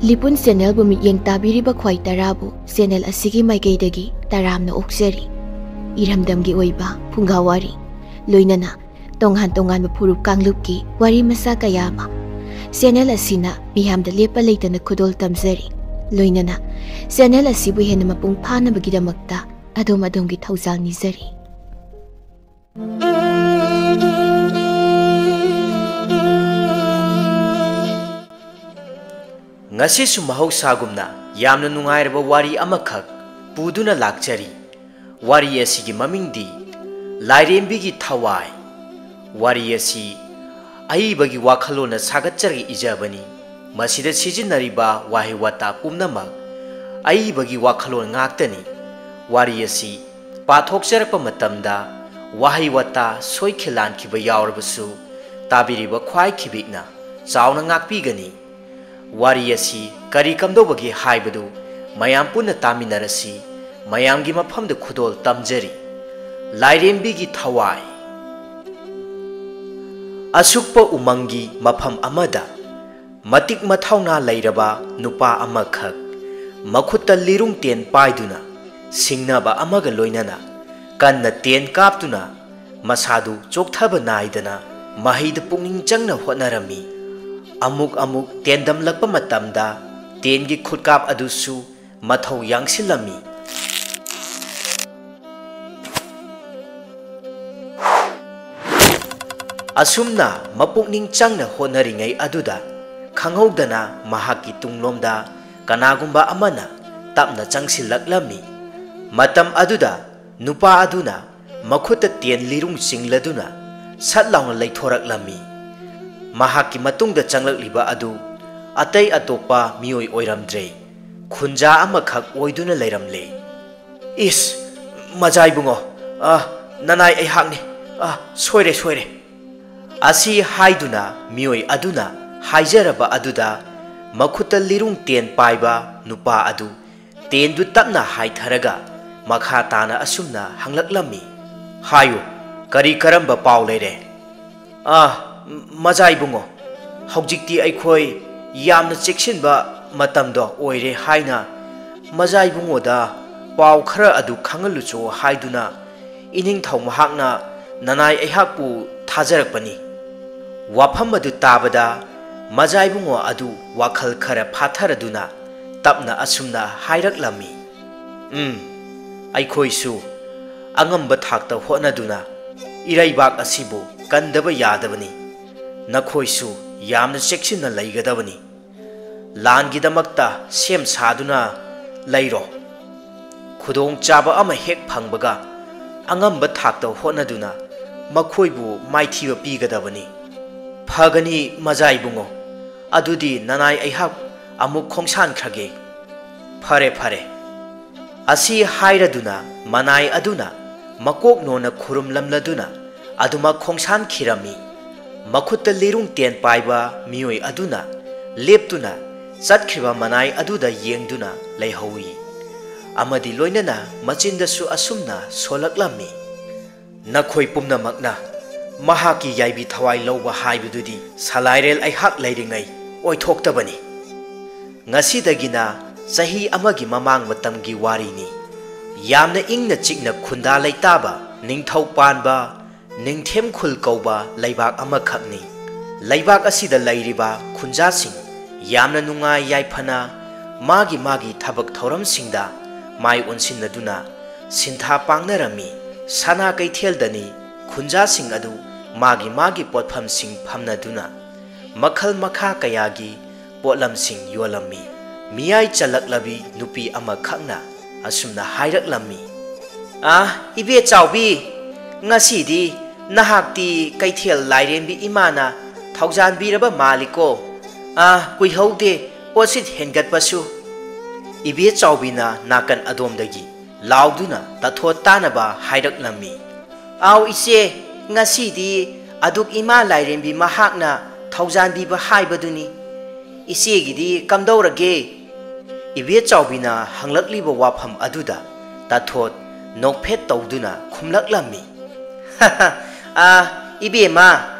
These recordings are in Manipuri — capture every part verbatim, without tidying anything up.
ꯂꯤꯄꯨꯟ ꯆꯦꯅꯦꯜꯕꯨ ꯃꯤꯠꯌꯦꯡ ꯇꯥꯕꯤꯔꯤꯕ ꯈ꯭ꯋꯥꯏ ꯇꯔꯥꯕꯨ ꯆꯦꯅꯦꯜ ꯑꯁꯤꯒꯤ ꯃꯥꯏꯀꯩꯗꯒꯤ ꯇꯔꯥꯝꯅ ꯑꯣꯛꯆꯔꯤ꯫ ꯏꯔꯝꯗꯝꯒꯤ ꯑꯣꯏꯕ ꯐꯨꯡꯒꯥ ꯋꯥꯔꯤ, ꯂꯣꯏꯅꯅ ꯇꯣꯉꯥꯟ ꯇꯣꯉꯥꯟꯕ ꯐꯨꯔꯨꯞ ꯀꯥꯡꯂꯨꯞꯀꯤ ꯋꯥꯔꯤ ꯃꯆꯥ ꯀꯌꯥ ꯑꯃ ꯆꯦꯅꯦꯜ ꯑꯁꯤꯅ ꯃꯤꯌꯥꯝꯗ ꯂꯦꯞꯄ ꯂꯩꯇꯅ ꯈꯨꯗꯣꯜ ꯇꯝꯖꯔꯤ꯫ ꯂꯣꯏꯅꯅ ꯆꯦꯅꯦꯜ ꯑꯁꯤꯕꯨ ꯍꯦꯟꯅ ꯃꯄꯨꯡ ꯐꯥꯅꯕꯒꯤꯗꯃꯛꯇ ꯑꯗꯣꯝ ꯑꯗꯣꯝꯒꯤ ꯊꯧꯖꯥꯜ ꯅꯤꯖꯔꯤ꯫ ꯉꯁꯤꯁꯨ ꯃꯍꯧꯁꯥꯒꯨꯝꯅ ꯌꯥꯝꯅ ꯅꯨꯡꯉꯥꯏꯔꯕ ꯋꯥꯔꯤ ꯑꯃꯈꯛ ꯄꯨꯗꯨꯅ ꯂꯥꯛꯆꯔꯤ꯫ ꯋꯥꯔꯤ ꯑꯁꯤꯒꯤ ꯃꯃꯤꯡꯗꯤ ꯂꯥꯏꯔꯦꯝꯕꯤꯒꯤ ꯊꯋꯥꯏ꯫ ꯋꯥꯔꯤ ꯑꯁꯤ ꯑꯏꯕꯒꯤ ꯋꯥꯈꯜꯂꯣꯟꯅ ꯁꯥꯒꯠꯆꯔꯒ ꯏꯖꯕꯅꯤ꯫ ꯃꯁꯤꯗ ꯁꯤꯖꯤꯟꯅꯔꯤꯕ ꯋꯥꯍꯩ ꯋꯥꯇꯥ ꯄꯨꯝꯅꯃꯛ ꯑꯏꯕꯒꯤ ꯋꯥꯈꯜꯂꯣꯟ ꯉꯥꯛꯇꯅꯤ꯫ ꯋꯥꯔꯤ ꯑꯁꯤ ꯄꯥꯊꯣꯛꯆꯔꯛꯄ ꯃꯇꯝꯗ ꯋꯥꯍꯩ ꯋꯥꯇꯥ ꯁꯣꯏꯈꯤꯂꯥꯟꯈꯤꯕ ꯌꯥꯎꯔꯕꯁꯨ ꯇꯥꯕꯤꯔꯤꯕ ꯈ꯭ꯋꯥꯏ ꯈꯤꯕꯤꯛꯅ ꯆꯥꯎꯅ ꯉꯥꯛꯄꯤꯒꯅꯤ꯫ ꯋꯥꯔꯤ ꯑꯁꯤ ꯀꯔꯤ ꯀꯝꯗꯧꯕꯒꯦ ꯍꯥꯏꯕꯗꯨ ꯃꯌꯥꯝ ꯄꯨꯟꯅ ꯇꯥꯃꯤꯟꯅꯔꯁꯤ꯫ ꯃꯌꯥꯝꯒꯤ ꯃꯐꯝꯗ ꯈꯨꯗꯣꯜ ꯇꯝꯖꯔꯤ꯫ ꯂꯥꯏꯔꯦꯝꯕꯤꯒꯤ ꯊꯋꯥꯏ꯫ ꯑꯁꯨꯛꯄ ꯎꯃꯪꯒꯤ ꯃꯐꯝ ꯑꯃꯗ ꯃꯇꯤꯛ ꯃꯊꯧꯅꯥ ꯂꯩꯔꯕ ꯅꯨꯄꯥ ꯑꯃꯈꯛ ꯃꯈꯨꯠꯇ ꯂꯤꯔꯨꯡ ꯇꯦꯟ ꯄꯥꯏꯗꯨꯅ ꯁꯤꯡꯅꯕ ꯑꯃꯒ ꯂꯣꯏꯅꯅ ꯀꯟꯅ ꯇꯦꯟ ꯀꯥꯞꯇꯨꯅ ꯃꯁꯥꯗꯨ ꯆꯣꯛꯊꯕ ꯅꯥꯏꯗꯅ ꯃꯍꯩꯗ ꯄꯨꯛꯅꯤꯡ ꯆꯪꯅ ꯍꯣꯠꯅꯔꯝꯃꯤ꯫ ꯑꯃꯨꯛ ꯑꯃꯨꯛ ꯇꯦꯟꯗꯝꯂꯛꯄ ꯃꯇꯝꯗ ꯇꯦꯟꯒꯤ ꯈꯨꯠꯀꯥꯞ ꯑꯗꯨꯁꯨ ꯃꯊꯧ ꯌꯥꯡꯁꯤꯜꯂꯝꯃꯤ꯫ ꯑꯁꯨꯝꯅ ꯃꯄꯨꯛꯅꯤꯡ ꯆꯪꯅ ꯍꯣꯠꯅꯔꯤꯉꯩ ꯑꯗꯨꯗ ꯈꯪꯍꯧꯗꯅ ꯃꯍꯥꯛꯀꯤ ꯇꯨꯡꯂꯣꯝꯗ ꯀꯅꯥꯒꯨꯝꯕ ꯑꯃꯅ ꯇꯞꯅ ꯆꯪꯁꯤꯜꯂꯛꯂꯝꯃꯤ꯫ ꯃꯇꯝ ꯑꯗꯨꯗ ꯅꯨꯄꯥ ꯑꯗꯨꯅ ꯃꯈꯨꯠꯇ ꯇꯦꯟ ꯂꯤꯔꯨꯡ ꯆꯤꯡꯂꯗꯨꯅ ꯁꯠ ꯂꯥꯎꯅ ꯂꯩꯊꯣꯔꯛꯂꯝꯃꯤ꯫ ꯃꯍꯥꯛꯀꯤ ꯃꯇꯨꯡꯗ ꯆꯪꯂꯛꯂꯤꯕ ꯑꯗꯨ ꯑꯇꯩ ꯑꯇꯣꯞꯄ ꯃꯤꯑꯣꯏ ꯑꯣꯏꯔꯝꯗ꯭ꯔꯦ, ꯈꯨꯟꯖꯥ ꯑꯃꯈꯛ ꯑꯣꯏꯗꯨꯅ ꯂꯩꯔꯝꯂꯦ꯫ "ꯏꯁ, ꯃꯖꯥ ꯏꯕꯨꯡꯉꯣ, ꯑ, ꯅꯅꯥꯏ ꯑꯩꯍꯥꯛꯅꯤ꯫ ꯑ, ꯁꯣꯏꯔꯦ, ꯁꯣꯏꯔꯦ꯫" ꯑꯁꯤ ꯍꯥꯏꯗꯨꯅ ꯃꯤꯑꯣꯏ ꯑꯗꯨꯅ ꯍꯥꯏꯖꯔꯕ ꯑꯗꯨꯗ ꯃꯈꯨꯠꯇ ꯂꯤꯔꯨꯡ ꯇꯦꯟ ꯄꯥꯏꯕ ꯅꯨꯄꯥ ꯑꯗꯨ ꯇꯦꯟꯗꯨ ꯇꯞꯅ ꯍꯥꯏꯊꯔꯒ ꯃꯈꯥ ꯇꯥꯅ ꯑꯁꯨꯝꯅ ꯍꯪꯂꯛꯂꯝꯃꯤ, "ꯍꯥꯏꯌꯨ, ꯀꯔꯤ ꯀꯔꯝꯕ ꯄꯥꯎ ꯂꯩꯔꯦ?" "ꯑꯥ, ꯃꯖꯥ ꯏꯕꯨꯡꯉꯣ, ꯍꯧꯖꯤꯛꯇꯤ ꯑꯩꯈꯣꯏ ꯌꯥꯝꯅ ꯆꯦꯛꯁꯤꯟꯕ ꯃꯇꯝꯗꯣ ꯑꯣꯏꯔꯦ ꯍꯥꯏꯅ ꯃꯖꯥ ꯏꯕꯨꯡꯉꯣꯗ ꯄꯥꯎ ꯈꯔ ꯑꯗꯨ ꯈꯪꯍꯜꯂꯨꯆꯣ ꯍꯥꯏꯗꯨꯅ ꯏꯅꯤꯡꯊꯧ ꯃꯍꯥꯛꯅ ꯅꯅꯥꯏ ꯑꯩꯍꯥꯛꯄꯨ ꯊꯥꯖꯔꯛꯄꯅꯤ꯫ ꯋꯥꯐꯝ ꯑꯗꯨ ꯇꯥꯕꯗ ꯃꯖꯥ ꯏꯕꯨꯡꯉꯣ ꯑꯗꯨ ꯋꯥꯈꯜ ꯈꯔ ꯐꯥꯊꯔꯗꯨꯅ ꯇꯞꯅ ꯑꯁꯨꯝꯅ ꯍꯥꯏꯔꯛꯂꯝꯃꯤ, "ꯎꯝ, ꯑꯩꯈꯣꯏꯁꯨ ꯑꯉꯝꯕ ꯊꯥꯛꯇ ꯍꯣꯠꯅꯗꯨꯅ ꯏꯔꯩꯕꯥꯛ ꯑꯁꯤꯕꯨ ꯀꯟꯗꯕ ꯌꯥꯗꯕꯅꯤ꯫ ꯅꯈꯣꯏꯁꯨ ꯌꯥꯝꯅ ꯆꯦꯛꯁꯤꯟꯅ ꯂꯩꯒꯗꯕꯅꯤ꯫ ꯂꯥꯟꯒꯤꯗꯃꯛꯇ ꯁꯦꯝ ꯁꯥꯗꯨꯅ ꯂꯩꯔꯣ꯫ ꯈꯨꯗꯣꯡꯆꯥꯕ ꯑꯃ ꯍꯦꯛ ꯐꯪꯕꯒ ꯑꯉꯝꯕ ꯊꯥꯛꯇ ꯍꯣꯠꯅꯗꯨꯅ ꯃꯈꯣꯏꯕꯨ ꯃꯥꯏꯊꯤꯕ ꯄꯤꯒꯗꯕꯅꯤ꯫" "ꯐꯒꯅꯤ ꯃꯖꯥ ꯏꯕꯨꯡꯉꯣ, ꯑꯗꯨꯗꯤ ꯅꯅꯥꯏ ꯑꯩꯍꯥꯛ ꯑꯃꯨꯛ ꯈꯣꯡꯁꯥꯟꯈ꯭ꯔꯒꯦ꯫" "ꯐꯔꯦ, ꯐꯔꯦ꯫" ꯑꯁꯤ ꯍꯥꯏꯔꯗꯨꯅ ꯃꯅꯥꯏ ꯑꯗꯨꯅ ꯃꯀꯣꯛ ꯅꯣꯟꯅ ꯈꯨꯔꯨꯝꯂꯝꯂꯗꯨꯅ ꯑꯗꯨꯃꯛ ꯈꯣꯡꯁꯥꯟꯈꯤꯔꯝꯃꯤ꯫ ꯃꯈꯨꯠꯇ ꯂꯤꯔꯨꯡ ꯇꯦꯟ ꯄꯥꯏꯕ ꯃꯤꯑꯣꯏ ꯑꯗꯨꯅ ꯂꯦꯞꯇꯨꯅ ꯆꯠꯈ꯭ꯔꯤꯕ ꯃꯅꯥꯏ ꯑꯗꯨꯗ ꯌꯦꯡꯗꯨꯅ ꯂꯩꯍꯧꯏ꯫ ꯑꯃꯗꯤ ꯂꯣꯏꯅꯅ ꯃꯆꯤꯟꯗꯁꯨ ꯑꯁꯨꯝꯅ ꯁꯣꯜꯂꯛꯂꯝꯃꯤ, "ꯅꯈꯣꯏ ꯄꯨꯝꯅꯃꯛꯅ ꯃꯍꯥꯛꯀꯤ ꯌꯥꯏꯕꯤ ꯊꯋꯥꯏ ꯂꯧꯕ ꯍꯥꯏꯕꯗꯨꯗꯤ ꯁꯂꯥꯏꯔꯦꯜ ꯑꯩꯍꯥꯛ ꯂꯩꯔꯤꯉꯩ ꯑꯣꯏꯊꯣꯛꯇꯕꯅꯤ꯫ ꯉꯁꯤꯗꯒꯤꯅ ꯆꯍꯤ ꯑꯃꯒꯤ ꯃꯃꯥꯡ ꯃꯇꯝꯒꯤ ꯋꯥꯔꯤꯅꯤ꯫ ꯌꯥꯝꯅ ꯏꯪꯅ ꯆꯤꯛꯅ ꯈꯨꯟꯗꯥ ꯂꯩꯇꯥꯕ ꯅꯤꯡꯊꯧ ꯄꯥꯟꯕ ꯅꯤꯡꯊꯦꯝ ꯈꯨꯜ ꯀꯧꯕ ꯂꯩꯕꯥꯛ ꯑꯃꯈꯛꯅꯤ꯫ ꯂꯩꯕꯥꯛ ꯑꯁꯤꯗ ꯂꯩꯔꯤꯕ ꯈꯨꯟꯖꯥꯁꯤꯡ ꯌꯥꯝꯅ ꯅꯨꯡꯉꯥꯏ ꯌꯥꯏꯐꯅ ꯃꯥꯒꯤ ꯃꯥꯒꯤ ꯊꯕꯛ ꯊꯧꯔꯝꯁꯤꯡꯗ ꯃꯥꯏ ꯑꯣꯟꯁꯤꯟꯅꯗꯨꯅ ꯁꯤꯟꯊꯥ ꯄꯥꯡꯅꯔꯝꯃꯤ꯫ ꯁꯅꯥ ꯀꯩꯊꯦꯜꯗꯅꯤ ꯈꯨꯟꯖꯥꯁꯤꯡ ꯑꯗꯨ ꯃꯥꯒꯤ ꯃꯥꯒꯤ ꯄꯣꯠꯐꯝꯁꯤꯡ ꯐꯝꯅꯗꯨꯅ ꯃꯈꯜ ꯃꯈꯥ ꯀꯌꯥꯒꯤ ꯄꯣꯠꯂꯝꯁꯤꯡ ꯌꯣꯜꯂꯝꯃꯤ꯫ ꯃꯤꯌꯥꯏ ꯆꯜꯂꯛꯂꯕꯤ ꯅꯨꯄꯤ ꯑꯃꯈꯛꯅ ꯑꯁꯨꯝꯅ ꯍꯥꯏꯔꯛꯂꯝꯃꯤ, "ꯑꯥ, ꯏꯕꯦ ꯆꯥꯎꯕꯤ, ꯉꯁꯤꯗꯤ ꯅꯍꯥꯛꯇꯤ ꯀꯩꯊꯦꯜ ꯂꯥꯏꯔꯦꯝꯕꯤ ꯏꯃꯥꯅ ꯊꯧꯖꯥꯟꯕꯤꯔꯕ ꯃꯥꯜꯂꯤꯀꯣ꯫ ꯑꯥ, ꯀꯨꯏꯍꯧꯗꯦ, ꯄꯣꯠꯁꯤꯠ ꯍꯦꯟꯒꯠꯄꯁꯨ꯫" ꯏꯕꯦ ꯆꯥꯎꯕꯤꯅ ꯅꯥꯀꯟ ꯑꯗꯣꯝꯗꯒꯤ ꯂꯥꯎꯗꯨꯅ ꯇꯥꯊꯣꯠ ꯇꯥꯅꯕ ꯍꯥꯏꯔꯛꯂꯝꯃꯤ, "ꯑꯥꯎ ꯏꯆꯦ, ꯉꯁꯤꯗꯤ ꯑꯗꯨꯛ ꯏꯃꯥ ꯂꯥꯏꯔꯦꯝꯕꯤ ꯃꯍꯥꯛꯅ ꯊꯧꯖꯥꯟꯕꯤꯕ ꯍꯥꯏꯕꯗꯨꯅꯤ꯫ ꯏꯆꯦꯒꯤꯗꯤ ꯀꯝꯗꯧꯔꯒꯦ?" ꯏꯕꯦ ꯆꯥꯎꯕꯤꯅ ꯍꯪꯂꯛꯂꯤꯕ ꯋꯥꯐꯝ ꯑꯗꯨꯗ ꯇꯥꯊꯣꯠ ꯅꯣꯛꯐꯦꯠ ꯇꯧꯗꯨꯅ ꯈꯨꯝꯂꯛꯂꯝꯃꯤ, "ꯑꯥ, ꯏꯕꯦꯝꯃ,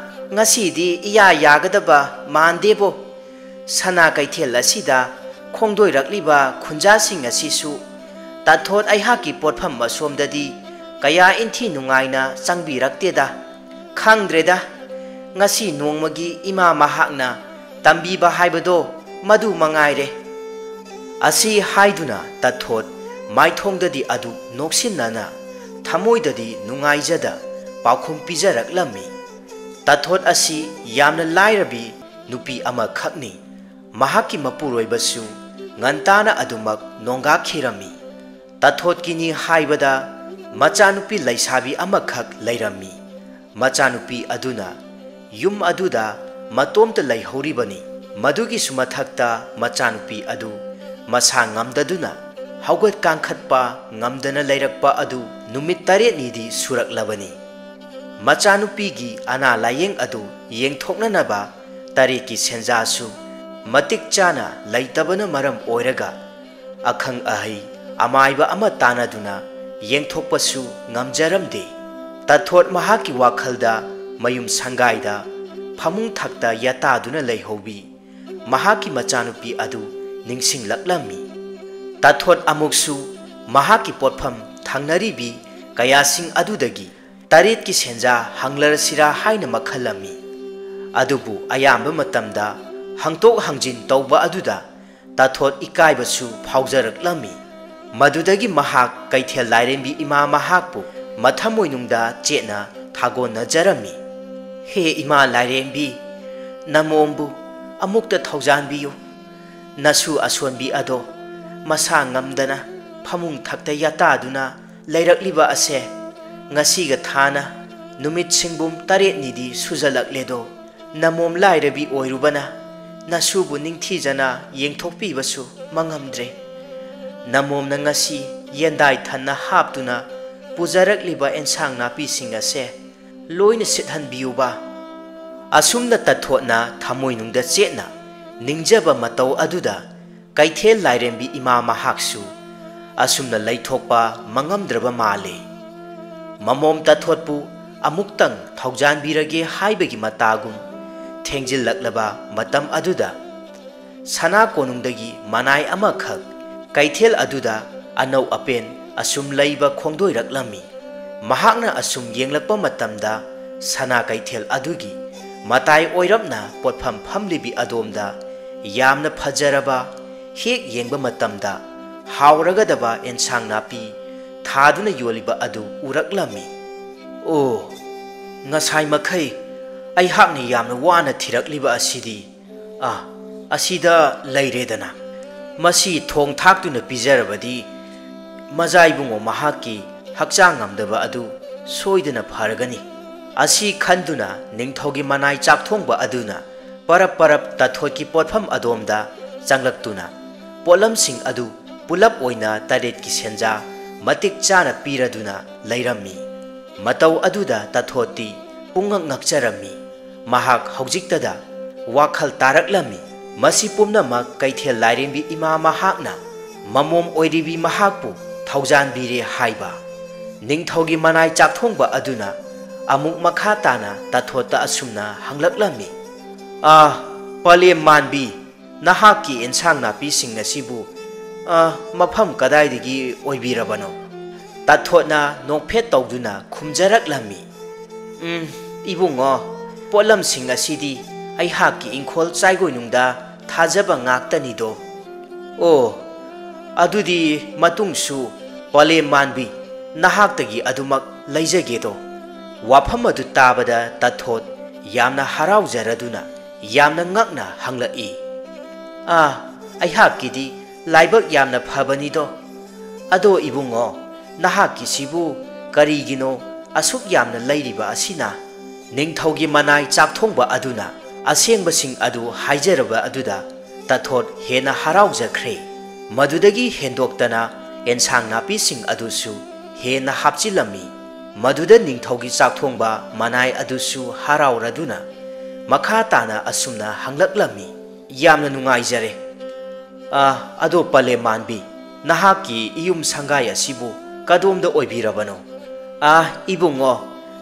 ꯉꯁꯤꯗꯤ ꯏꯌꯥ ꯌꯥꯒꯗꯕ ꯃꯥꯟꯗꯦꯕꯣ꯫ ꯁꯅꯥ ꯀꯩꯊꯦꯜ ꯑꯁꯤꯗ ꯐꯣꯡꯗꯣꯏꯔꯛꯂꯤꯕ ꯈꯨꯟꯖꯥꯁꯤꯡ ꯑꯁꯤꯁꯨ ꯇꯥꯊꯣꯠ ꯑꯩꯍꯥꯛꯀꯤ ꯄꯣꯠꯐꯝ ꯑꯁꯣꯝꯗꯗꯤ ꯀꯌꯥ ꯏꯟꯊꯤ ꯅꯨꯡꯉꯥꯏꯅ ꯆꯪꯕꯤꯔꯛꯇꯦꯗ꯫ ꯈꯪꯗ꯭ꯔꯦꯗ, ꯉꯁꯤ ꯅꯣꯡꯃꯒꯤ ꯏꯃꯥ ꯃꯍꯥꯛꯅ ꯇꯝꯕꯤꯕ ꯍꯥꯏꯕꯗꯣ ꯃꯗꯨ ꯃꯉꯥꯏꯔꯦ꯫ ꯑꯁꯤ ꯍꯥꯏꯗꯨꯅ ꯇꯥꯊꯣꯠ ꯃꯥꯏꯊꯣꯡꯗꯗꯤ ꯑꯗꯨ ꯅꯣꯛꯁꯤꯟꯅꯅ, ꯊꯃꯣꯏꯗꯗꯤ ꯅꯨꯡꯉꯥꯏꯖꯗ ꯄꯥꯎꯈꯨꯝ ꯄꯤꯖꯔꯛꯂꯝꯃꯤ꯫ ꯇꯥꯊꯣꯠ ꯑꯁꯤ ꯌꯥꯝꯅ ꯂꯥꯏꯔꯕꯤ ꯅꯨꯄꯤ ꯑꯃꯈꯛꯅꯤ꯫ ꯃꯍꯥꯛꯀꯤ ꯃꯄꯨꯔꯣꯏꯕꯁꯨ ꯉꯟꯇꯥꯅ ꯑꯗꯨꯃꯛ ꯅꯣꯡꯒꯥꯈꯤꯔꯝꯃꯤ꯫ ꯇꯥꯊꯣꯠꯀꯤꯅꯤ ꯍꯥꯏꯕꯗ ꯃꯆꯥꯅꯨꯄꯤ ꯂꯩꯁꯥꯕꯤ ꯑꯃꯈꯛ ꯂꯩꯔꯝꯃꯤ꯫ ꯃꯆꯥꯅꯨꯄꯤ ꯑꯗꯨꯅ ꯌꯨꯝ ꯑꯗꯨꯗ ꯃꯇꯣꯝꯇ ꯂꯩꯍꯧꯔꯤꯕꯅꯤ꯫ ꯃꯗꯨꯒꯤꯁꯨ ꯃꯊꯛꯇ ꯃꯆꯥꯅꯨꯄꯤ ꯑꯗꯨ ꯃꯁꯥ ꯉꯝꯗꯗꯨꯅ ꯍꯧꯒꯠ ꯀꯥꯡꯈꯠꯄ ꯉꯝꯗꯅ ꯂꯩꯔꯛꯄ ꯑꯗꯨ ꯅꯨꯃꯤꯠ ꯇꯔꯦꯠꯅꯤꯗꯤ ꯁꯨꯔꯛꯂꯕꯅꯤ꯫ ꯃꯆꯥꯅꯨꯄꯤꯒꯤ ꯑꯅꯥ ꯂꯥꯌꯦꯡ ꯑꯗꯨ ꯌꯦꯡꯊꯣꯛꯅꯅꯕ ꯇꯔꯦꯠꯀꯤ ꯁꯦꯟꯖꯥꯁꯨ ꯃꯇꯤꯛ ꯆꯥꯅ ꯂꯩꯇꯕꯅ ꯃꯔꯝ ꯑꯣꯏꯔꯒ ꯑꯈꯪ ꯑꯍꯩ ꯑꯃꯥꯏꯕ ꯑꯃ ꯇꯥꯟꯅꯗꯨꯅ ꯌꯦꯡꯊꯣꯛꯄꯁꯨ ꯉꯝꯖꯔꯝꯗꯦ꯫ ꯇꯥꯊꯣꯠ ꯃꯍꯥꯛꯀꯤ ꯋꯥꯈꯜꯗ ꯃꯌꯨꯝ ꯁꯪꯒꯥꯏꯗ ꯐꯃꯨꯡ ꯊꯛꯇ ꯌꯥꯇꯥꯗꯨꯅ ꯂꯩꯍꯧꯕꯤ ꯃꯍꯥꯛꯀꯤ ꯃꯆꯥꯅꯨꯄꯤ ꯑꯗꯨ ꯅꯤꯡꯁꯤꯡꯂꯛꯂꯝꯃꯤ꯫ ꯇꯥꯊꯣꯠ ꯑꯃꯨꯛꯁꯨ ꯃꯍꯥꯛꯀꯤ ꯄꯣꯠꯐꯝ ꯊꯪꯅꯔꯤꯕꯤ ꯀꯌꯥꯁꯤꯡ ꯑꯗꯨꯗꯒꯤ ꯇꯔꯦꯠꯀꯤ ꯁꯦꯟꯖꯥ ꯍꯪꯂꯔꯁꯤꯔꯥ ꯍꯥꯏꯅ ꯃꯈꯜꯂꯝꯃꯤ꯫ ꯑꯗꯨꯕꯨ ꯑꯌꯥꯝꯕ ꯃꯇꯝꯗ ꯍꯪꯇꯣꯛ ꯍꯪꯖꯤꯟ ꯇꯧꯕ ꯑꯗꯨꯗ ꯇꯥꯊꯣꯠ ꯏꯀꯥꯏꯕꯁꯨ ꯐꯥꯎꯖꯔꯛꯂꯝꯃꯤ꯫ ꯃꯗꯨꯗꯒꯤ ꯃꯍꯥꯛ ꯀꯩꯊꯦꯜ ꯂꯥꯏꯔꯦꯝꯕꯤ ꯏꯃꯥ ꯃꯍꯥꯛꯄꯨ ꯃꯊꯃꯣꯏꯅꯨꯡꯗ ꯆꯦꯠꯅ ꯊꯥꯒꯣꯟꯅꯖꯔꯝꯃꯤ꯫ "ꯍꯦ ꯏꯃꯥ ꯂꯥꯏꯔꯦꯝꯕꯤ, ꯅꯃꯣꯝꯕꯨ ꯑꯃꯨꯛꯇ ꯊꯧꯖꯥꯟꯕꯤꯌꯨ꯫ ꯅꯁꯨ ꯑꯁꯣꯟꯕꯤ ꯑꯗꯣ ꯃꯁꯥ ꯉꯝꯗꯅ ꯐꯃꯨꯡ ꯊꯛꯇ ꯌꯥꯇꯥꯗꯨꯅ ꯂꯩꯔꯛꯂꯤꯕ ꯑꯁꯦ ꯉꯁꯤꯒ ꯊꯥꯅ ꯅꯨꯃꯤꯠ ꯁꯤꯡꯕꯨꯝ ꯇꯔꯦꯠꯅꯤꯗꯤ ꯁꯨꯖꯜꯂꯛꯂꯦꯗꯣ꯫ ꯅꯃꯣꯝ ꯂꯥꯏꯔꯕꯤ ꯑꯣꯏꯔꯨꯕꯅ ꯅꯁꯨꯕꯨ ꯅꯤꯡꯊꯤꯖꯅ ꯌꯦꯡꯊꯣꯛꯄꯤꯕꯁꯨ ꯃꯉꯝꯗ꯭ꯔꯦ꯫ ꯅꯃꯣꯝꯅ ꯉꯁꯤ ꯌꯦꯟꯗꯥꯏ ꯊꯟꯅ ꯍꯥꯞꯇꯨꯅ ꯄꯨꯖꯔꯛꯂꯤꯕ ꯑꯦꯟꯁꯥꯡ ꯅꯥꯄꯤꯁꯤꯡ ꯑꯁꯦ ꯂꯣꯏꯅ ꯁꯤꯠꯍꯟꯕꯤꯌꯨꯕ꯫" ꯑꯁꯨꯝꯅ ꯇꯥꯊꯣꯠꯅ ꯊꯃꯣꯏꯅꯨꯡꯗ ꯆꯦꯠꯅ ꯅꯤꯡꯖꯕ ꯃꯇꯧ ꯑꯗꯨꯗ ꯀꯩꯊꯦꯜ ꯂꯥꯏꯔꯦꯝꯕꯤ ꯏꯃꯥ ꯃꯍꯥꯛꯁꯨ ꯑꯁꯨꯝꯅ ꯂꯩꯊꯣꯛꯄ ꯃꯉꯝꯗ꯭ꯔꯕ ꯃꯥꯜꯂꯦ꯫ ꯃꯃꯣꯝ ꯇꯥꯊꯣꯠꯄꯨ ꯑꯃꯨꯛꯇꯪ ꯊꯧꯖꯥꯟꯕꯤꯔꯒꯦ ꯍꯥꯏꯕꯒꯤ ꯃꯇꯥꯒꯨꯝ ꯊꯦꯡꯖꯤꯜꯂꯛꯂꯕ ꯃꯇꯝ ꯑꯗꯨꯗ ꯁꯅꯥ ꯀꯣꯅꯨꯡꯗꯒꯤ ꯃꯅꯥꯏ ꯑꯃꯈꯛ ꯀꯩꯊꯦꯜ ꯑꯗꯨꯗ ꯑꯅꯧ ꯑꯄꯦꯟ ꯑꯁꯨꯝ ꯂꯩꯕ ꯈꯣꯡꯗꯣꯏꯔꯛꯂꯝꯃꯤ꯫ ꯃꯍꯥꯛꯅ ꯑꯁꯨꯝ ꯌꯦꯡꯂꯛꯄ ꯃꯇꯝꯗ, ꯁꯅꯥ ꯀꯩꯊꯦꯜ ꯑꯗꯨꯒꯤ ꯃꯇꯥꯏ ꯑꯣꯏꯔꯞꯅ ꯄꯣꯠꯐꯝ ꯐꯝꯂꯤꯕꯤ ꯑꯗꯣꯝꯗ ꯌꯥꯝꯅ ꯐꯖꯔꯕ, ꯍꯦꯛ ꯌꯦꯡꯕ ꯃꯇꯝꯗ ꯍꯥꯎꯔꯒꯗꯕ ꯑꯦꯟꯁꯥꯡ ꯅꯥꯄꯤ ꯊꯥꯗꯨꯅ ꯌꯣꯜꯂꯤꯕ ꯑꯗꯨ ꯎꯔꯛꯂꯝꯃꯤ꯫ "ꯑꯣ, ꯉꯁꯥꯏ ꯃꯈꯩ ꯑꯩꯍꯥꯛꯅ ꯌꯥꯝꯅ ꯋꯥꯅ ꯊꯤꯔꯛꯂꯤꯕ ꯑꯁꯤꯗꯤ, ꯑꯥ, ꯑꯁꯤꯗ ꯂꯩꯔꯦꯗꯅ꯫ ꯃꯁꯤ ꯊꯣꯡ ꯊꯥꯛꯇꯨꯅ ꯄꯤꯖꯔꯕꯗꯤ ꯃꯖꯥ ꯏꯕꯨꯡꯉꯣ ꯃꯍꯥꯛꯀꯤ ꯍꯛꯆꯥꯡ ꯉꯝꯗꯕ ꯑꯗꯨ ꯁꯣꯏꯗꯅ ꯐꯔꯒꯅꯤ꯫" ꯑꯁꯤ ꯈꯟꯗꯨꯅ ꯅꯤꯡꯊꯧꯒꯤ ꯃꯅꯥꯏ ꯆꯥꯛꯊꯣꯡꯕ ꯑꯗꯨꯅ ꯄꯔꯞ ꯄꯔꯞ ꯇꯥꯊꯣꯠꯀꯤ ꯄꯣꯠꯐꯝ ꯑꯗꯣꯝꯗ ꯆꯪꯂꯛꯇꯨꯅ ꯄꯣꯠꯂꯝꯁꯤꯡ ꯑꯗꯨ ꯄꯨꯂꯞ ꯑꯣꯏꯅ ꯇꯔꯦꯠꯀꯤ ꯁꯦꯟꯖꯥ ꯃꯇꯤꯛ ꯆꯥꯅ ꯄꯤꯔꯗꯨꯅ ꯂꯩꯔꯝꯃꯤ꯫ ꯃꯇꯧ ꯑꯗꯨꯗ ꯇꯥꯊꯣꯠꯇꯤ ꯄꯨꯡꯉꯛ ꯉꯛꯆꯔꯝꯃꯤ꯫ ꯃꯍꯥꯛ ꯍꯧꯖꯤꯛꯇꯗ ꯋꯥꯈꯜ ꯇꯥꯔꯛꯂꯝꯃꯤ꯫ ꯃꯁꯤ ꯄꯨꯝꯅꯃꯛ ꯀꯩꯊꯦꯜ ꯂꯥꯏꯔꯦꯝꯕꯤ ꯏꯃꯥ ꯃꯍꯥꯛꯅ ꯃꯃꯣꯝ ꯑꯣꯏꯔꯤꯕꯤ ꯃꯍꯥꯛꯄꯨ ꯊꯧꯖꯥꯟꯕꯤꯔꯦ ꯍꯥꯏꯕ꯫ ꯅꯤꯡꯊꯧꯒꯤ ꯃꯅꯥꯏ ꯆꯥꯛꯊꯣꯡꯕ ꯑꯗꯨꯅ ꯑꯃꯨꯛ ꯃꯈꯥ ꯇꯥꯅ ꯇꯥꯊꯣꯠꯇ ꯑꯁꯨꯝꯅ ꯍꯪꯂꯛꯂꯝꯃꯤ, "ꯑꯥ, ꯄꯂꯦꯝ ꯃꯥꯟꯕꯤ, ꯅꯍꯥꯛꯀꯤ ꯑꯦꯟꯁꯥꯡ ꯅꯥꯄꯤꯁꯤꯡ ꯑꯁꯤꯕꯨ, ꯑꯥ, ꯃꯐꯝ ꯀꯗꯥꯏꯗꯒꯤ ꯑꯣꯏꯕꯤꯔꯕꯅꯣ?" ꯇꯥꯊꯣꯠꯅ ꯅꯣꯛꯐꯦꯠ ꯇꯧꯗꯨꯅ ꯈꯨꯝꯖꯔꯛꯂꯝꯃꯤ, "ꯎꯝ, ꯏꯕꯨꯡꯉꯣ, ꯄꯣꯠꯂꯝꯁꯤꯡ ꯑꯁꯤꯗꯤ ꯑꯩꯍꯥꯛꯀꯤ ꯏꯪꯈꯣꯜ ꯆꯥꯏꯒꯣꯏꯅꯨꯡꯗ ꯊꯥꯖꯕ ꯉꯥꯛꯇꯅꯤꯗꯣ꯫" "ꯑꯣ, ꯑꯗꯨꯗꯤ ꯃꯇꯨꯡꯁꯨ ꯄꯂꯦꯝ ꯃꯥꯟꯕꯤ ꯅꯍꯥꯛꯇꯒꯤ ꯑꯗꯨꯃꯛ ꯂꯩꯖꯒꯦꯗꯣ꯫" ꯋꯥꯐꯝ ꯑꯗꯨ ꯇꯥꯕꯗ ꯇꯥꯊꯣꯠ ꯌꯥꯝꯅ ꯍꯔꯥꯎꯖꯔꯗꯨꯅ ꯌꯥꯝꯅ ꯉꯛꯅ ꯍꯪꯂꯛꯏ, "ꯑꯥ, ꯑꯩꯍꯥꯛꯀꯤꯗꯤ ꯂꯥꯏꯕꯛ ꯌꯥꯝꯅ ꯐꯕꯅꯤꯗꯣ꯫ ꯑꯗꯣ ꯏꯕꯨꯡꯉꯣ, ꯅꯍꯥꯛꯀꯤꯁꯤꯕꯨ ꯀꯔꯤꯒꯤꯅꯣ ꯑꯁꯨꯛ ꯌꯥꯝꯅ ꯂꯩꯔꯤꯕ ꯑꯁꯤꯅ?" ꯅꯤꯡꯊꯧꯒꯤ ꯃꯅꯥꯏ ꯆꯥꯛꯊꯣꯡꯕ ꯑꯗꯨꯅ ꯑꯁꯦꯡꯕꯁꯤꯡ ꯑꯗꯨ ꯍꯥꯏꯖꯔꯕ ꯑꯗꯨꯗ ꯇꯥꯊꯣꯠ ꯍꯦꯟꯅ ꯍꯔꯥꯎꯖꯈ꯭ꯔꯦ꯫ ꯃꯗꯨꯗꯒꯤ ꯍꯦꯟꯗꯣꯛꯇꯅ ꯑꯦꯟꯁꯥꯡ ꯅꯥꯄꯤꯁꯤꯡ ꯑꯗꯨꯁꯨ ꯍꯦꯟꯅ ꯍꯥꯞꯆꯤꯜꯂꯝꯃꯤ꯫ ꯃꯗꯨꯗ ꯅꯤꯡꯊꯧꯒꯤ ꯆꯥꯛꯊꯣꯡꯕ ꯃꯅꯥꯏ ꯑꯗꯨꯁꯨ ꯍꯔꯥꯎꯔꯗꯨꯅ ꯃꯈꯥ ꯇꯥꯅ ꯑꯁꯨꯝꯅ ꯍꯪꯂꯛꯂꯝꯃꯤ, "ꯌꯥꯝꯅ ꯅꯨꯡꯉꯥꯏꯖꯔꯦ꯫ ꯑꯥ, ꯑꯗꯣ ꯄꯂꯦꯝ ꯃꯥꯟꯕꯤ, ꯅꯍꯥꯛꯀꯤ ꯏꯌꯨꯝ ꯁꯪꯒꯥꯏ ꯑꯁꯤꯕꯨ ꯀꯗꯣꯝꯗ ꯑꯣꯏꯕꯤꯔꯕꯅꯣ?" "ꯑꯥ, ꯏꯕꯨꯡꯉꯣ,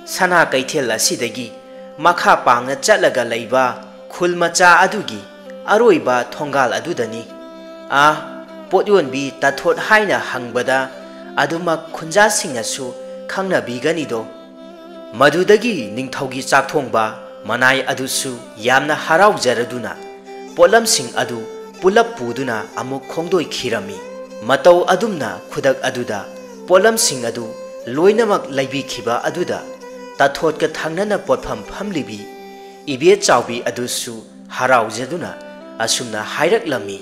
ꯁꯅꯥ ꯀꯩꯊꯦꯜ ꯑꯁꯤꯗꯒꯤ ꯃꯈꯥ ꯄꯥꯡꯅ ꯆꯠꯂꯒ ꯂꯩꯕ ꯈꯨꯜ ꯃꯆꯥ ꯑꯗꯨꯒꯤ ꯑꯔꯣꯏꯕ ꯊꯣꯡꯒꯥꯜ ꯑꯗꯨꯗꯅꯤ꯫ "ꯑꯥ, ꯄꯣꯠ ꯌꯣꯟꯕꯤ ꯇꯥꯊꯣꯠ" ꯍꯥꯏꯅ ꯍꯪꯕꯗ ꯑꯗꯨꯃꯛ ꯈꯨꯟꯖꯥꯁꯤꯡꯅꯁꯨ ꯈꯪꯅꯕꯤꯒꯅꯤꯗꯣ꯫ ꯃꯗꯨꯗꯒꯤ ꯅꯤꯡꯊꯧꯒꯤ ꯆꯥꯛꯊꯣꯡꯕ ꯃꯅꯥꯏ ꯑꯗꯨꯁꯨ ꯌꯥꯝꯅ ꯍꯔꯥꯎꯖꯔꯗꯨꯅ ꯄꯣꯠꯂꯝꯁꯤꯡ ꯑꯗꯨ ꯄꯨꯂꯞ ꯄꯨꯗꯨꯅ ꯑꯃꯨꯛ ꯈꯣꯡꯗꯣꯏꯈꯤꯔꯝꯃꯤ꯫ ꯃꯇꯧ ꯑꯗꯨꯝꯅ ꯈꯨꯗꯛ ꯑꯗꯨꯗ ꯄꯣꯠꯂꯝꯁꯤꯡ ꯑꯗꯨ ꯂꯣꯏꯅꯃꯛ ꯂꯩꯕꯤꯈꯤꯕ ꯑꯗꯨꯗ ꯇꯥꯊꯣꯠꯀ ꯊꯪꯅꯅ ꯄꯣꯠꯐꯝ ꯐꯝꯂꯤꯕꯤ ꯏꯕꯦ ꯆꯥꯎꯕꯤ ꯑꯗꯨꯁꯨ ꯍꯔꯥꯎꯖꯗꯨꯅ ꯑꯁꯨꯝꯅ ꯍꯥꯏꯔꯛꯂꯝꯃꯤ,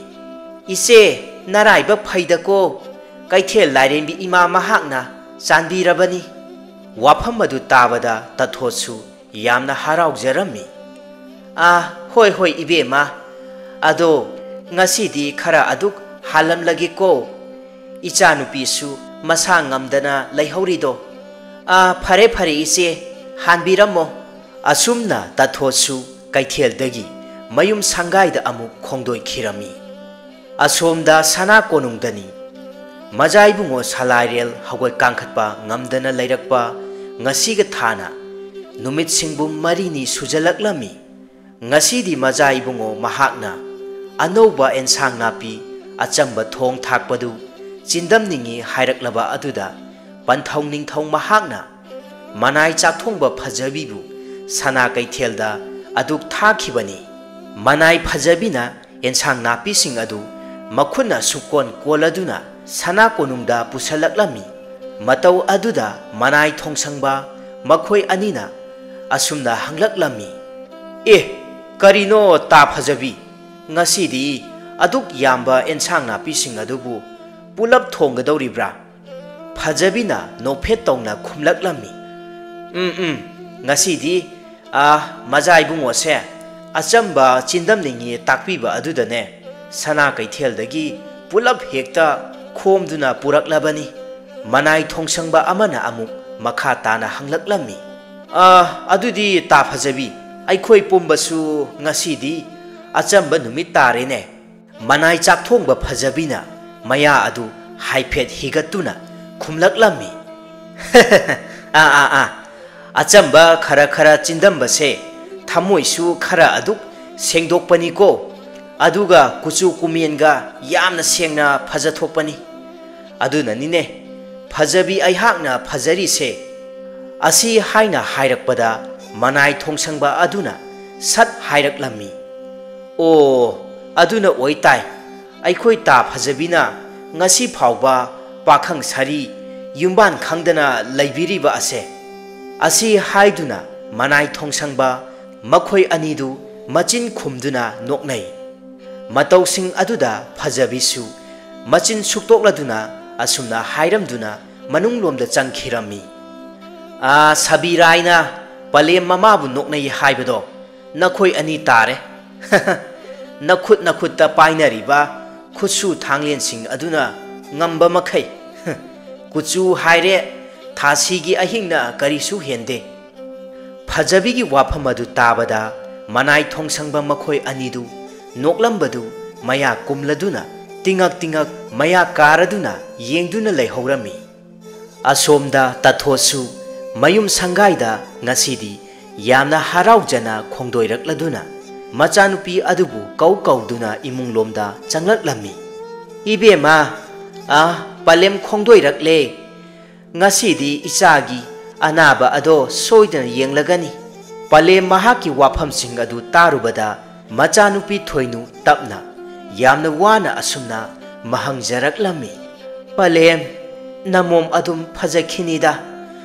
"ꯏꯆꯦ, ꯅꯔꯥꯏꯕ ꯐꯩꯗꯀꯣ, ꯀꯩꯊꯦꯜ ꯂꯥꯏꯔꯦꯝꯕꯤ ꯏꯃꯥ ꯃꯍꯥꯛꯅ ꯆꯥꯟꯕꯤꯔꯕꯅꯤ"꯫ ꯋꯥꯐꯝ ꯑꯗꯨ ꯇꯥꯕꯗ ꯇꯥꯊꯣꯠꯁꯨ ꯌꯥꯝꯅ ꯍꯔꯥꯎꯖꯔꯝꯃꯤ꯫ "ꯑꯥ, ꯍꯣꯏ ꯍꯣꯏ ꯏꯕꯦꯝꯃ, ꯑꯗꯣ ꯉꯁꯤꯗꯤ ꯈꯔ ꯑꯗꯨꯛ ꯍꯥꯜꯂꯝꯂꯒꯦꯀꯣ, ꯏꯆꯥꯅꯨꯄꯤꯁꯨ ꯃꯁꯥ ꯉꯝꯗꯅ ꯂꯩꯍꯧꯔꯤꯗꯣ꯫ ꯑꯥ, ꯐꯔꯦ ꯐꯔꯦ ꯏꯆꯦ, ꯍꯥꯟꯕꯤꯔꯝꯃꯣ"꯫ ꯑꯁꯨꯝꯅ ꯇꯥꯊꯣꯠꯁꯨ ꯀꯩꯊꯦꯜꯗꯒꯤ ꯃꯌꯨꯝ ꯁꯪꯒꯥꯏꯗ ꯑꯃꯨꯛ ꯈꯣꯡꯗꯣꯏꯈꯤꯔꯝꯃꯤ꯫ ꯑꯁꯣꯝꯗ ꯁꯅꯥ ꯀꯣꯅꯨꯡꯗꯅꯤ꯫ ꯃꯖꯥ ꯏꯕꯨꯡꯉꯣ ꯁꯂꯥꯏꯔꯦꯜ ꯍꯧꯒꯠ ꯀꯥꯡꯈꯠꯄ ꯉꯝꯗꯅ ꯂꯩꯔꯛꯄ ꯉꯁꯤꯒ ꯊꯥꯅ ꯅꯨꯃꯤꯠ ꯁꯤꯡꯕꯨꯝ ꯃꯔꯤꯅꯤ ꯁꯨꯖꯜꯂꯛꯂꯝꯃꯤ꯫ ꯉꯁꯤꯗꯤ ꯃꯖꯥ ꯏꯕꯨꯡꯉꯣ ꯃꯍꯥꯛꯅ ꯑꯅꯧꯕ ꯑꯦꯟꯁꯥꯡ ꯅꯥꯄꯤ ꯑꯆꯝꯕ ꯊꯣꯡ ꯊꯥꯛꯄꯗꯨ ꯆꯤꯟꯗꯝꯅꯤꯡꯏ ꯍꯥꯏꯔꯛꯂꯕ ꯑꯗꯨꯗ ꯄꯟꯊꯧ ꯅꯤꯡꯊꯧ ꯃꯍꯥꯛꯅ ꯃꯅꯥꯏ ꯆꯥꯛꯊꯣꯡꯕ ꯐꯖꯕꯤꯕꯨ ꯁꯅꯥ ꯀꯩꯊꯦꯜꯗ ꯑꯗꯨꯛ ꯊꯥꯈꯤꯕꯅꯤ꯫ ꯃꯅꯥꯏ ꯐꯖꯕꯤꯅ ꯑꯦꯟꯁꯥꯡ ꯅꯥꯄꯤꯁꯤꯡ ꯑꯗꯨ ꯃꯈꯨꯠꯅ ꯁꯨꯛꯀꯣꯟ ꯀꯣꯜꯂꯗꯨꯅ ꯁꯅꯥ ꯀꯣꯅꯨꯡꯗ ꯄꯨꯁꯜꯂꯛꯂꯝꯃꯤ꯫ ꯃꯇꯧ ꯑꯗꯨꯗ ꯃꯅꯥꯏ ꯊꯣꯡꯁꯪꯕ ꯃꯈꯣꯏ ꯑꯅꯤꯅ ꯑꯁꯨꯝꯅ ꯍꯪꯂꯛꯂꯝꯃꯤ, "ꯑꯦ, ꯀꯔꯤꯅꯣ ꯇꯥ ꯐꯖꯕꯤ, ꯉꯁꯤꯗꯤ ꯑꯗꯨꯛ ꯌꯥꯝꯕ ꯑꯦꯟꯁꯥꯡ ꯅꯥꯄꯤꯁꯤꯡ ꯑꯗꯨꯕꯨ ꯄꯨꯂꯞ ꯊꯣꯡꯒꯗꯧꯔꯤꯕ꯭ꯔꯥ?" ꯐꯖꯕꯤꯅ ꯅꯣꯛꯐꯦꯠ ꯇꯧꯅ ꯈꯨꯝꯂꯛꯂꯝꯃꯤ, "ꯎꯝ, ꯎꯝ, ꯉꯁꯤꯗꯤ, ꯑꯥ, ꯃꯖꯥ ꯏꯕꯨꯡꯉꯣꯁꯦ ꯑꯆꯝꯕ ꯆꯤꯟꯗꯝꯅꯤꯡꯉꯤ ꯇꯥꯛꯄꯤꯕ ꯑꯗꯨꯗꯅꯦ ꯁꯅꯥ ꯀꯩꯊꯦꯜꯗꯒꯤ ꯄꯨꯂꯞ ꯍꯦꯛꯇ ꯈꯣꯝꯗꯨꯅ ꯄꯨꯔꯛꯂꯕꯅꯤ"꯫ ꯃꯅꯥꯏ ꯊꯣꯡꯁꯪꯕ ꯑꯃꯅ ꯑꯃꯨꯛ ꯃꯈꯥ ꯇꯥꯅ ꯍꯪꯂꯛꯂꯝꯃꯤ, "ꯑꯥ, ꯑꯗꯨꯗꯤ ꯇꯥ ꯐꯖꯕꯤ, ꯑꯩꯈꯣꯏ ꯄꯨꯝꯕꯁꯨ ꯉꯁꯤꯗꯤ ꯑꯆꯝꯕ ꯅꯨꯃꯤꯠ ꯇꯥꯔꯦꯅꯦ"꯫ ꯃꯅꯥꯏ ꯆꯥꯛꯊꯣꯡꯕ ꯐꯖꯕꯤꯅ ꯃꯌꯥ ꯑꯗꯨ ꯍꯥꯏꯐꯦꯠ ꯍꯤꯒꯠꯇꯨꯅ ꯈꯨꯝꯂꯛꯂꯝꯃꯤ, "ꯑꯥ, ꯑꯥ, ꯑꯥ, ꯑꯆꯝꯕ ꯈꯔ ꯈꯔ ꯆꯤꯟꯗꯝꯕꯁꯦ ꯊꯃꯣꯏꯁꯨ ꯈꯔ ꯑꯗꯨꯛ ꯁꯦꯡꯗꯣꯛꯄꯅꯤꯀꯣ꯫ ꯑꯗꯨꯒ ꯀꯨꯆꯨ ꯀꯨꯃꯦꯟꯒ ꯌꯥꯝꯅ ꯁꯦꯡꯅ ꯐꯖꯊꯣꯛꯄꯅꯤ꯫ ꯑꯗꯨꯅꯅꯤꯅꯦ ꯐꯖꯕꯤ ꯑꯩꯍꯥꯛꯅ ꯐꯖꯔꯤꯁꯦ꯫ ꯑꯁꯤ ꯍꯥꯏꯅ ꯍꯥꯏꯔꯛꯄꯗ ꯃꯅꯥꯏ ꯊꯣꯡꯁꯪꯕ ꯑꯗꯨꯅ ꯁꯠ ꯍꯥꯏꯔꯛꯂꯝꯃꯤ, "ꯑꯣ, ꯑꯗꯨꯅ ꯑꯣꯏꯇꯥꯏ꯫ ꯑꯩꯈꯣꯏ ꯇꯥ ꯐꯖꯕꯤꯅ ꯉꯁꯤ ꯐꯥꯎꯕ ꯄꯥꯈꯪ ꯁꯥꯔꯤ ꯌꯨꯝꯕꯥꯟ ꯈꯪꯗꯅ ꯂꯩꯕꯤꯔꯤꯕ ꯑꯁꯦ?" ꯑꯁꯤ ꯍꯥꯏꯗꯨꯅ ꯃꯅꯥꯏ ꯊꯣꯡꯁꯪꯕ ꯃꯈꯣꯏ ꯑꯅꯤꯗꯨ ꯃꯆꯤꯟ ꯈꯨꯝꯗꯨꯅ ꯅꯣꯛꯅꯩ꯫ ꯃꯇꯧꯁꯤꯡ ꯑꯗꯨꯗ ꯐꯖꯕꯤꯁꯨ ꯃꯆꯤꯟ ꯁꯨꯛꯇꯣꯛꯂꯗꯨꯅ ꯑꯁꯨꯝꯅ ꯍꯥꯏꯔꯝꯗꯨꯅ ꯃꯅꯨꯡꯂꯣꯝꯗ ꯆꯪꯈꯤꯔꯝꯃꯤ꯫ "ꯑꯥ, ꯁꯕꯤꯔꯥꯏꯅ ꯄꯂꯦꯝ ꯃꯃꯥꯕꯨ ꯅꯣꯛꯅꯩ ꯍꯥꯏꯕꯗꯣ ꯅꯈꯣꯏ ꯑꯅꯤ ꯇꯥꯔꯦ꯫ ꯅꯈꯨꯠ ꯅꯈꯨꯠꯇ ꯄꯥꯏꯅꯔꯤꯕ ꯈꯨꯠꯁꯨ ꯊꯥꯡꯂꯦꯟꯁꯤꯡ ꯑꯗꯨꯅ ꯉꯝꯕ ꯃꯈꯩ꯫ ꯀꯨꯆꯨ ꯍꯥꯏꯔꯦ, ꯊꯥꯁꯤꯒꯤ ꯑꯍꯤꯡꯅ ꯀꯔꯤꯁꯨ ꯍꯦꯟꯗꯦ꯫" ꯐꯖꯕꯤꯒꯤ ꯋꯥꯐꯝ ꯑꯗꯨ ꯇꯥꯕꯗ ꯃꯅꯥꯏ ꯊꯣꯡꯁꯪꯕ ꯃꯈꯣꯏ ꯑꯅꯤꯗꯨ ꯅꯣꯛꯂꯝꯕꯗꯨ ꯃꯌꯥ ꯀꯨꯝꯂꯗꯨꯅ ꯇꯤꯉꯛ ꯇꯤꯉꯛ ꯃꯌꯥ ꯀꯥꯔꯗꯨꯅ ꯌꯦꯡꯗꯨꯅ ꯂꯩꯍꯧꯔꯝꯃꯤ꯫ ꯑꯁꯣꯝꯗ ꯇꯥꯊꯣꯠꯁꯨ ꯃꯌꯨꯝ ꯁꯪꯒꯥꯏꯗ ꯉꯁꯤꯗꯤ ꯌꯥꯝꯅ ꯍꯔꯥꯎꯖꯅ ꯈꯣꯡꯗꯣꯏꯔꯛꯂꯗꯨꯅ ꯃꯆꯥꯅꯨꯄꯤ ꯑꯗꯨꯕꯨ ꯀꯧ ꯀꯧꯗꯨꯅ ꯏꯃꯨꯡꯂꯣꯝꯗ ꯆꯪꯂꯛꯂꯝꯃꯤ꯫ "ꯏꯕꯦꯝꯃ, ꯑ, ꯄꯂꯦꯝ ꯈꯣꯡꯗꯣꯏꯔꯛꯂꯦ꯫ ꯉꯁꯤꯗꯤ ꯏꯆꯥꯒꯤ ꯑꯅꯥꯕ ꯑꯗꯣ ꯁꯣꯏꯗꯅ ꯌꯦꯡꯂꯒꯅꯤ꯫" ꯄꯂꯦꯝ ꯃꯍꯥꯛꯀꯤ ꯋꯥꯐꯝꯁꯤꯡ ꯑꯗꯨ ꯇꯥꯔꯨꯕꯗ ꯃꯆꯥꯅꯨꯄꯤ ꯊꯣꯏꯅꯨ ꯇꯞꯅ ꯌꯥꯝꯅ ꯋꯥꯅ ꯑꯁꯨꯝꯅ ꯃꯍꯪꯖꯔꯛꯂꯝꯃꯤ, "ꯄꯂꯦꯝ, ꯅꯃꯣꯝ ꯑꯗꯨꯝ ꯐꯖꯈꯤꯅꯤꯗ꯫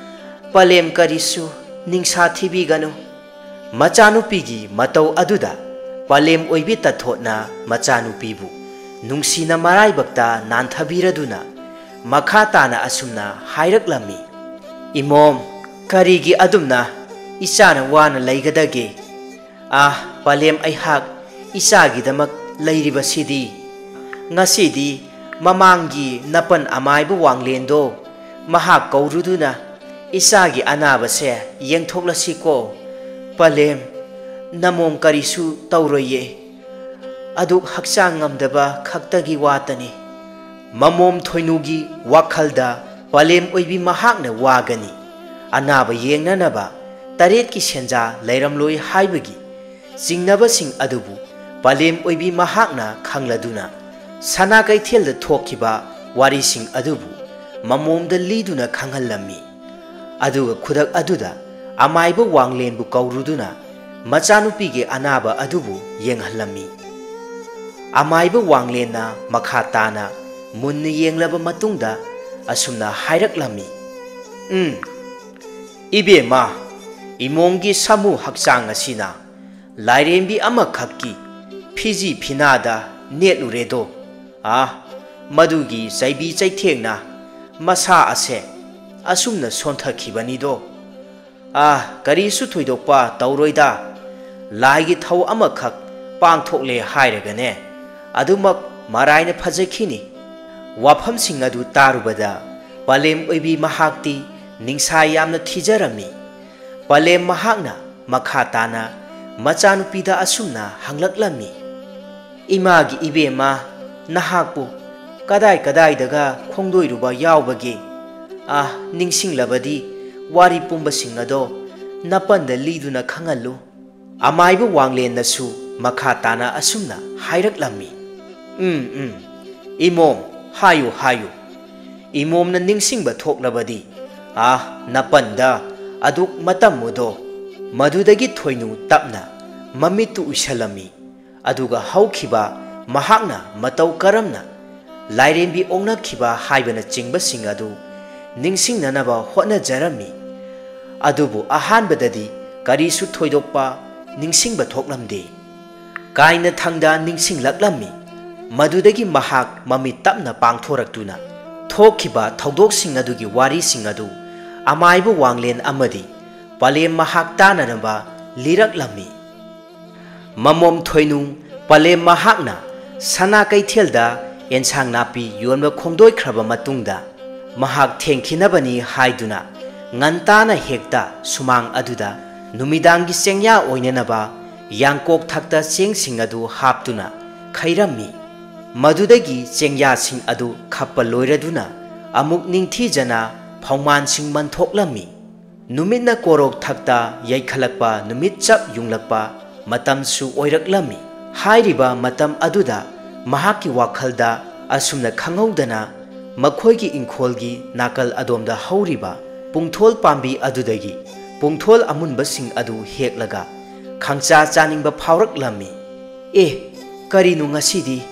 ꯄꯂꯦꯝ ꯀꯔꯤꯁꯨ ꯅꯤꯡꯁꯥ ꯊꯤꯕꯤꯒꯅꯨ꯫" ꯃꯆꯥꯅꯨꯄꯤꯒꯤ ꯃꯇꯧ ꯑꯗꯨꯗ ꯄꯂꯦꯝ ꯑꯣꯏꯕꯤ ꯇꯥꯊꯣꯠꯅ ꯃꯆꯥꯅꯨꯄꯤꯕꯨ ꯅꯨꯡꯁꯤꯅ ꯃꯔꯥꯏꯕꯛꯇ ꯅꯥꯟꯊꯕꯤꯔꯗꯨꯅ ꯃꯈꯥ ꯇꯥꯅ ꯑꯁꯨꯝꯅ ꯍꯥꯏꯔꯛꯂꯝꯃꯤ, "ꯏꯃꯣꯝ, ꯀꯔꯤꯒꯤ ꯑꯗꯨꯝꯅ ꯏꯆꯥꯅ ꯋꯥꯅ ꯂꯩꯒꯗꯒꯦ? ꯑꯥ, ꯄꯂꯦꯝ, ꯑꯩꯍꯥꯛ ꯏꯆꯥꯒꯤꯗꯃꯛ ꯂꯩꯔꯤꯕꯁꯤꯗꯤ꯫ ꯉꯁꯤꯗꯤ ꯃꯃꯥꯡꯒꯤ ꯅꯄꯟ ꯑꯃꯥꯏꯕ ꯋꯥꯡꯂꯦꯟꯗꯣ ꯃꯍꯥꯛ ꯀꯧꯔꯨꯗꯨꯅ ꯏꯆꯥꯒꯤ ꯑꯅꯥꯕꯁꯦ ꯌꯦꯡꯊꯣꯛꯂꯁꯤꯀꯣ꯫ ꯄꯂꯦꯝ, ꯅꯃꯣꯝ ꯀꯔꯤꯁꯨ ꯇꯧꯔꯣꯏꯌꯦ꯫ ꯑꯗꯨꯛ ꯍꯛꯆꯥꯡ ꯉꯝꯗꯕ ꯈꯛꯇꯒꯤ ꯋꯥꯇꯅꯤ꯫" ꯃꯃꯣꯝ ꯊꯣꯏꯅꯨꯒꯤ ꯋꯥꯈꯜꯗ ꯄꯂꯦꯝ ꯑꯣꯏꯕꯤ ꯃꯍꯥꯛꯅ ꯋꯥꯒꯅꯤ, ꯑꯅꯥꯕ ꯌꯦꯡꯅꯅꯕ ꯇꯔꯦꯠꯀꯤ ꯁꯦꯟꯖꯥ ꯂꯩꯔꯝꯂꯣꯏ ꯍꯥꯏꯕꯒꯤ ꯆꯤꯡꯅꯕꯁꯤꯡ ꯑꯗꯨꯕꯨ ꯄꯂꯦꯝ ꯑꯣꯏꯕꯤ ꯃꯍꯥꯛꯅ ꯈꯪꯂꯗꯨꯅ ꯁꯅꯥ ꯀꯩꯊꯦꯜꯗ ꯊꯣꯛꯈꯤꯕ ꯋꯥꯔꯤꯁꯤꯡ ꯑꯗꯨꯕꯨ ꯃꯃꯣꯝꯗ ꯂꯤꯗꯨꯅ ꯈꯪꯍꯜꯂꯝꯃꯤ꯫ ꯑꯗꯨꯒ ꯈꯨꯗꯛ ꯑꯗꯨꯗ ꯑꯃꯥꯏꯕ ꯋꯥꯡꯂꯦꯟꯕꯨ ꯀꯧꯔꯨꯗꯨꯅ ꯃꯆꯥꯅꯨꯄꯤꯒꯤ ꯑꯅꯥꯕ ꯑꯗꯨꯕꯨ ꯌꯦꯡꯍꯜꯂꯝꯃꯤ꯫ ꯑꯃꯥꯏꯕ ꯋꯥꯡꯂꯦꯟꯅ ꯃꯈꯥ ꯇꯥꯅ ꯃꯨꯟꯅ ꯌꯦꯡꯂꯕ ꯃꯇꯨꯡꯗ ꯑꯁꯨꯝꯅ ꯍꯥꯏꯔꯛꯂꯝꯃꯤ, "ꯎꯝ, ꯏꯕꯦꯝꯃ, ꯏꯃꯣꯝꯒꯤ ꯁꯥꯃꯨ ꯍꯛꯆꯥꯡ ꯑꯁꯤꯅ ꯂꯥꯏꯔꯦꯝꯕꯤ ꯑꯃꯈꯛꯀꯤ ꯐꯤꯖꯤ ꯐꯤꯅꯥꯗ ꯅꯦꯠꯂꯨꯔꯦꯗꯣ꯫ ꯑꯥ, ꯃꯗꯨꯒꯤ ꯆꯩꯕꯤ ꯆꯩꯊꯦꯡꯅ ꯃꯁꯥ ꯑꯁꯦ ꯑꯁꯨꯝꯅ ꯁꯣꯟꯊꯈꯤꯕꯅꯤꯗꯣ꯫ ꯑꯥ, ꯀꯔꯤꯁꯨ ꯊꯣꯏꯗꯣꯛꯄ ꯇꯧꯔꯣꯏꯗ꯫ ꯂꯥꯏꯒꯤ ꯊꯧ ꯑꯃꯈꯛ ꯄꯥꯡꯊꯣꯛꯂꯦ ꯍꯥꯏꯔꯒꯅꯦ, ꯑꯗꯨꯃꯛ ꯃꯔꯥꯏꯅ ꯐꯖꯈꯤꯅꯤ꯫" ꯋꯥꯐꯝꯁꯤꯡ ꯑꯗꯨ ꯇꯥꯔꯨꯕꯗ ꯄꯂꯦꯝ ꯑꯣꯏꯕꯤ ꯃꯍꯥꯛꯇꯤ ꯅꯤꯡꯁꯥ ꯌꯥꯝꯅ ꯊꯤꯖꯔꯝꯃꯤ꯫ ꯄꯂꯦꯝ ꯃꯍꯥꯛꯅ ꯃꯈꯥ ꯇꯥꯅ ꯃꯆꯥꯅꯨꯄꯤꯗ ꯑꯁꯨꯝꯅ ꯍꯪꯂꯛꯂꯝꯃꯤ, "ꯏꯃꯥꯒꯤ ꯏꯕꯦꯝꯃ, ꯅꯍꯥꯛꯄꯨ ꯀꯗꯥꯏ ꯀꯗꯥꯏꯗꯒ ꯈꯣꯡꯗꯣꯏꯔꯨꯕ ꯌꯥꯎꯕꯒꯦ? ꯑꯥ, ꯅꯤꯡꯁꯤꯡꯂꯕꯗꯤ ꯋꯥꯔꯤ ꯄꯨꯝꯕꯁꯤꯡ ꯑꯗꯣ ꯅꯄꯟꯗ ꯂꯤꯗꯨꯅ ꯈꯪꯍꯜꯂꯨ꯫" ꯑꯃꯥꯏꯕ ꯋꯥꯡꯂꯦꯟꯅꯁꯨ ꯃꯈꯥ ꯇꯥꯅ ꯑꯁꯨꯝꯅ ꯍꯥꯏꯔꯛꯂꯝꯃꯤ, "ꯎꯝ, ꯎꯝ, ꯏꯃꯣꯝ, ꯍꯥꯏꯌꯨ, ꯍꯥꯏꯌꯨ꯫ ꯏꯃꯣꯝꯅ ꯅꯤꯡꯁꯤꯡꯕ ꯊꯣꯛꯂꯕꯗꯤ, ꯑꯥ, ꯅꯄꯟꯗ ꯑꯗꯨꯛ ꯃꯇꯝꯃꯨꯗꯣ꯫" ꯃꯗꯨꯗꯒꯤ ꯊꯣꯏꯅꯨ ꯇꯞꯅ ꯃꯃꯤꯠꯇꯨ ꯎꯏꯁꯜꯂꯝꯃꯤ꯫ ꯑꯗꯨꯒ ꯍꯧꯈꯤꯕ ꯃꯍꯥꯛꯅ ꯃꯇꯧ ꯀꯔꯝꯅ ꯂꯥꯏꯔꯦꯝꯕꯤ ꯑꯣꯛꯅꯈꯤꯕ ꯍꯥꯏꯕꯅꯆꯤꯡꯕꯁꯤꯡ ꯑꯗꯨ ꯅꯤꯡꯁꯤꯡꯅꯅꯕ ꯍꯣꯠꯅꯖꯔꯝꯃꯤ꯫ ꯑꯗꯨꯕꯨ ꯑꯍꯥꯟꯕꯗꯗꯤ ꯀꯔꯤꯁꯨ ꯊꯣꯏꯗꯣꯛꯄ ꯅꯤꯡꯁꯤꯡꯕ ꯊꯣꯛꯂꯝꯗꯦ꯫ ꯀꯥꯏꯅꯊꯪꯗ ꯅꯤꯡꯁꯤꯡꯂꯛꯂꯝꯃꯤ꯫ ꯃꯗꯨꯗꯒꯤ ꯃꯍꯥꯛ ꯃꯃꯤꯠ ꯇꯞꯅ ꯄꯥꯡꯊꯣꯔꯛꯇꯨꯅ ꯊꯣꯛꯈꯤꯕ ꯊꯧꯗꯣꯛꯁꯤꯡ ꯑꯗꯨꯒꯤ ꯋꯥꯔꯤꯁꯤꯡ ꯑꯗꯨ ꯑꯃꯥꯏꯕ ꯋꯥꯡꯂꯦꯟ ꯑꯃꯗꯤ ꯄꯂꯦꯝ ꯃꯍꯥꯛ ꯇꯥꯅꯅꯕ ꯂꯤꯔꯛꯂꯝꯃꯤ꯫ ꯃꯃꯣꯝ ꯊꯣꯏꯅꯨ ꯄꯂꯦꯝ ꯃꯍꯥꯛꯅ ꯁꯅꯥ ꯀꯩꯊꯦꯜꯗ ꯑꯦꯟꯁꯥꯡ ꯅꯥꯄꯤ ꯌꯣꯟꯕ ꯈꯣꯡꯗꯣꯏꯈ꯭ꯔꯕ ꯃꯇꯨꯡꯗ, ꯃꯍꯥꯛ ꯊꯦꯡꯈꯤꯅꯕꯅꯤ ꯍꯥꯏꯗꯨꯅ ꯉꯟꯇꯥꯅ ꯍꯦꯛꯇ ꯁꯨꯃꯥꯡ ꯑꯗꯨꯗ ꯅꯨꯃꯤꯗꯥꯡꯒꯤ ꯆꯦꯡꯌꯥ ꯑꯣꯏꯅꯅꯕ ꯌꯥꯡꯀꯣꯛ ꯊꯛꯇ ꯆꯦꯡꯁꯤꯡ ꯑꯗꯨ ꯍꯥꯞꯇꯨꯅ ꯈꯩꯔꯝꯃꯤ꯫ ꯃꯗꯨꯗꯒꯤ ꯆꯦꯡꯌꯥꯁꯤꯡ ꯑꯗꯨ ꯈꯞꯄ ꯂꯣꯏꯔꯗꯨꯅ ꯑꯃꯨꯛ ꯅꯤꯡꯊꯤꯖꯅ ꯐꯧꯃꯥꯟꯁꯤꯡ ꯃꯟꯊꯣꯛꯂꯝꯃꯤ꯫ ꯅꯨꯃꯤꯠꯅ ꯀꯣꯔꯣꯛ ꯊꯛꯇ ꯌꯩꯈꯠꯂꯛꯄ ꯅꯨꯃꯤꯠ ꯆꯞ ꯌꯨꯡꯂꯛꯄ ꯃꯇꯝꯁꯨ ꯑꯣꯏꯔꯛꯂꯝꯃꯤ꯫ ꯍꯥꯏꯔꯤꯕ ꯃꯇꯝ ꯑꯗꯨꯗ ꯃꯍꯥꯛꯀꯤ ꯋꯥꯈꯜꯗ ꯑꯁꯨꯝꯅ ꯈꯪꯍꯧꯗꯅ ꯃꯈꯣꯏꯒꯤ ꯏꯪꯈꯣꯜꯒꯤ ꯅꯥꯀꯜ ꯑꯗꯣꯝꯗ ꯍꯧꯔꯤꯕ ꯄꯨꯡꯊꯣꯜ ꯄꯥꯝꯕꯤ ꯑꯗꯨꯗꯒꯤ ꯄꯨꯡꯊꯣꯜ ꯑꯃꯨꯟꯕꯁꯤꯡ ꯑꯗꯨ ꯍꯦꯛꯂꯒ ꯈꯪꯆꯥ ꯆꯥꯅꯤꯡꯕ ꯐꯥꯎꯔꯛꯂꯝꯃꯤ꯫ "ꯑꯦ, ꯀꯔꯤꯅꯣ ꯉꯁꯤꯗꯤ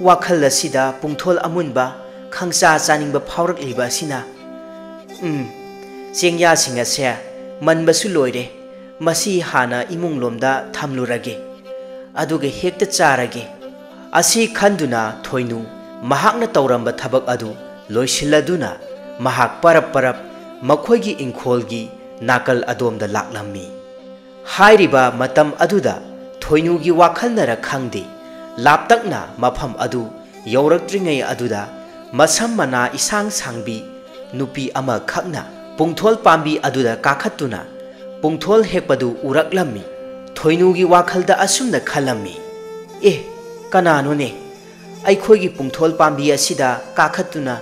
ꯋꯥꯈꯜ ꯑꯁꯤꯗ ꯄꯨꯡꯊꯣꯜ ꯑꯃꯨꯟꯕ ꯈꯪꯆꯥ ꯆꯥꯅꯤꯡꯕ ꯐꯥꯎꯔꯛꯂꯤꯕ ꯑꯁꯤꯅ? ꯎꯝ, ꯆꯦꯡꯌꯥꯁꯤꯡ ꯑꯁꯦ ꯃꯟꯕꯁꯨ ꯂꯣꯏꯔꯦ꯫ ꯃꯁꯤ ꯍꯥꯟꯅ ꯏꯃꯨꯡꯂꯣꯝꯗ ꯊꯝꯂꯨꯔꯒꯦ, ꯑꯗꯨꯒ ꯍꯦꯛꯇ ꯆꯥꯔꯒꯦ"꯫ ꯑꯁꯤ ꯈꯟꯗꯨꯅ ꯊꯣꯏꯅꯨ ꯃꯍꯥꯛꯅ ꯇꯧꯔꯝꯕ ꯊꯕꯛ ꯑꯗꯨ ꯂꯣꯏꯁꯤꯜꯂꯗꯨꯅ ꯃꯍꯥꯛ ꯄꯔꯞ ꯄꯔꯞ ꯃꯈꯣꯏꯒꯤ ꯏꯪꯈꯣꯜꯒꯤ ꯅꯥꯀꯜ ꯑꯗꯣꯝꯗ ꯂꯥꯛꯂꯝꯃꯤ꯫ ꯍꯥꯏꯔꯤꯕ ꯃꯇꯝ ꯑꯗꯨꯗ ꯊꯣꯏꯅꯨꯒꯤ ꯋꯥꯈꯜꯅꯔ ꯈꯪꯗꯦ, ꯂꯥꯞꯇꯛꯅ ꯃꯐꯝ ꯑꯗꯨ ꯌꯧꯔꯛꯇ꯭ꯔꯤꯉꯩ ꯑꯗꯨꯗ ꯃꯁꯝ ꯃꯅꯥ ꯏꯁꯥꯡ ꯁꯥꯡꯕꯤ ꯅꯨꯄꯤ ꯑꯃꯈꯛꯅ ꯄꯨꯡꯊꯣꯜ ꯄꯥꯝꯕꯤ ꯑꯗꯨꯗ ꯀꯥꯈꯠꯇꯨꯅ ꯄꯨꯡꯊꯣꯜ ꯍꯦꯛꯄꯗꯨ ꯎꯔꯛꯂꯝꯃꯤ꯫ ꯊꯣꯏꯅꯨꯒꯤ ꯋꯥꯈꯜꯗ ꯑꯁꯨꯝꯅ ꯈꯜꯂꯝꯃꯤ, "ꯑꯦ, ꯀꯅꯥꯅꯣꯅꯦ ꯑꯩꯈꯣꯏꯒꯤ ꯄꯨꯡꯊꯣꯜ ꯄꯥꯝꯕꯤ ꯑꯁꯤꯗ ꯀꯥꯈꯠꯇꯨꯅ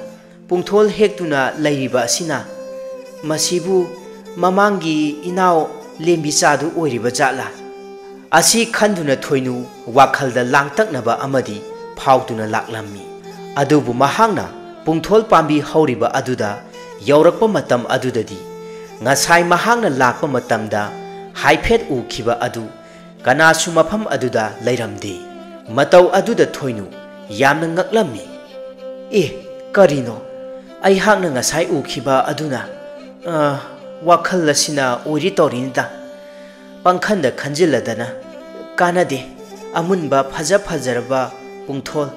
ꯄꯨꯡꯊꯣꯜ ꯍꯦꯛꯇꯨꯅ ꯂꯩꯔꯤꯕ ꯑꯁꯤꯅ? ꯃꯁꯤꯕꯨ ꯃꯃꯥꯡꯒꯤ ꯏꯅꯥꯎ ꯂꯦꯝꯕꯤꯆꯥꯗꯨ ꯑꯣꯏꯔꯤꯕ ꯖꯥꯠꯂꯥ?" ꯑꯁꯤ ꯈꯟꯗꯨꯅ ꯊꯣꯏꯅꯨ ꯋꯥꯈꯜꯗ ꯂꯥꯡꯇꯛꯅꯕ ꯑꯃꯗꯤ ꯐꯥꯎꯗꯨꯅ ꯂꯥꯛꯂꯝꯃꯤ꯫ ꯑꯗꯨꯕꯨ ꯃꯍꯥꯛꯅ ꯄꯨꯡꯊꯣꯜ ꯄꯥꯝꯕꯤ ꯍꯧꯔꯤꯕ ꯑꯗꯨꯗ ꯌꯧꯔꯛꯄ ꯃꯇꯝ ꯑꯗꯨꯗꯗꯤ ꯉꯁꯥꯏ ꯃꯍꯥꯛꯅ ꯂꯥꯛꯄ ꯃꯇꯝꯗ ꯍꯥꯏꯐꯦꯠ ꯎꯈꯤꯕ ꯑꯗꯨ ꯀꯅꯥꯁꯨ ꯃꯐꯝ ꯑꯗꯨꯗ ꯂꯩꯔꯝꯗꯦ꯫ ꯃꯇꯧ ꯑꯗꯨꯗ ꯊꯣꯏꯅꯨ ꯌꯥꯝꯅ ꯉꯛꯂꯝꯃꯤ꯫ "ꯑꯦ, ꯀꯔꯤꯅꯣ? ꯑꯩꯍꯥꯛꯅ ꯉꯁꯥꯏ ꯎꯈꯤꯕ ꯑꯗꯨꯅ, ꯑ, ꯋꯥꯈꯜ ꯑꯁꯤꯅ ꯑꯣꯏꯔꯤ ꯇꯧꯔꯤꯅꯤꯗ꯫ ꯄꯪꯈꯟꯗ ꯈꯟꯖꯤꯜꯂꯗꯅ ꯀꯥꯟꯅꯗꯦ꯫ ꯑꯃꯨꯟꯕ ꯐꯖ ꯐꯖꯔꯕ ꯄꯨꯡꯊꯣꯜ,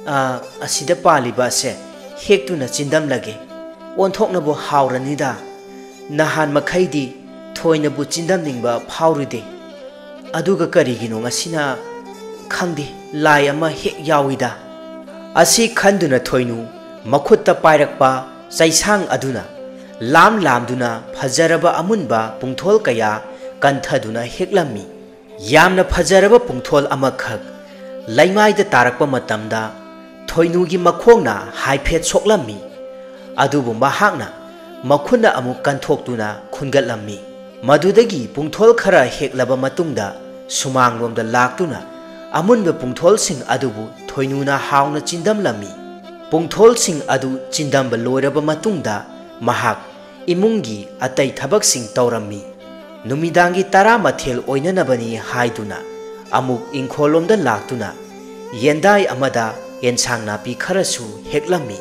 ꯑ, ꯑꯁꯤꯗ ꯄꯥꯜꯂꯤꯕ ꯑꯁꯦ ꯍꯦꯛꯇꯨꯅ ꯆꯤꯟꯗꯝꯂꯒꯦ꯫ ꯑꯣꯟꯊꯣꯛꯅꯕꯨ ꯍꯥꯎꯔꯅꯤꯗ꯫ ꯅꯍꯥꯟ ꯃꯈꯩꯗꯤ ꯊꯣꯏꯅꯕꯨ ꯆꯤꯟꯗꯝꯅꯤꯡꯕ ꯐꯥꯎꯔꯨꯗꯦ꯫ ꯑꯗꯨꯒ ꯀꯔꯤꯒꯤꯅꯣ ꯉꯁꯤꯅ? ꯈꯪꯗꯦ, ꯂꯥꯏ ꯑꯃ ꯍꯦꯛ ꯌꯥꯎꯏꯗ"꯫ ꯑꯁꯤ ꯈꯟꯗꯨꯅ ꯊꯣꯏꯅꯨ ꯃꯈꯨꯠꯇ ꯄꯥꯏꯔꯛꯄ ꯆꯩꯁꯥꯡ ꯑꯗꯨꯅ ꯂꯥꯝ ꯂꯥꯝꯗꯨꯅ ꯐꯖꯔꯕ ꯑꯃꯨꯟꯕ ꯄꯨꯡꯊꯣꯜ ꯀꯌꯥ ꯀꯟꯊꯗꯨꯅ ꯍꯦꯛꯂꯝꯃꯤ꯫ ꯌꯥꯝꯅ ꯐꯖꯔꯕ ꯄꯨꯡꯊꯣꯜ ꯑꯃꯈꯛ ꯂꯩꯃꯥꯏꯗ ꯇꯥꯔꯛꯄ ꯃꯇꯝꯗ ꯊꯣꯏꯅꯨꯒꯤ ꯃꯈꯣꯡꯅ ꯍꯥꯏꯐꯦꯠ ꯁꯣꯛꯂꯝꯃꯤ꯫ ꯑꯗꯨꯕꯨ ꯃꯍꯥꯛꯅ ꯃꯈꯨꯠꯅ ꯑꯃꯨꯛ ꯀꯟꯊꯣꯛꯇꯨꯅ ꯈꯨꯟꯒꯠꯂꯝꯃꯤ꯫ ꯃꯗꯨꯗꯒꯤ ꯄꯨꯡꯊꯣꯜ ꯈꯔ ꯍꯦꯛꯂꯕ ꯃꯇꯨꯡꯗ ꯁꯨꯃꯥꯡꯂꯣꯝꯗ ꯂꯥꯛꯇꯨꯅ ꯑꯃꯨꯟꯕ ꯄꯨꯡꯊꯣꯜꯁꯤꯡ ꯑꯗꯨꯕꯨ ꯊꯣꯏꯅꯨꯅ ꯍꯥꯎꯅ ꯆꯤꯟꯗꯝꯂꯝꯃꯤ꯫ ꯄꯨꯡꯊꯣꯜꯁꯤꯡ ꯑꯗꯨ ꯆꯤꯟꯗꯝꯕ ꯂꯣꯏꯔꯕ ꯃꯇꯨꯡꯗ ꯃꯍꯥꯛ ꯏꯃꯨꯡꯒꯤ ꯑꯇꯩ ꯊꯕꯛꯁꯤꯡ ꯇꯧꯔꯝꯃꯤ꯫ ꯅꯨꯃꯤꯗꯥꯡꯒꯤ ꯇꯔꯥ ꯃꯊꯦꯜ ꯑꯣꯏꯅꯅꯕꯅꯤ ꯍꯥꯏꯗꯨꯅ ꯑꯃꯨꯛ ꯏꯪꯈꯣꯜꯂꯣꯝꯗ ꯂꯥꯛꯇꯨꯅ ꯌꯦꯟꯗꯥꯏ ꯑꯃꯗ ꯌꯦꯟꯁꯥꯡ ꯅꯥꯄꯤ ꯈꯔꯁꯨ ꯍꯦꯛꯂꯝꯃꯤ꯫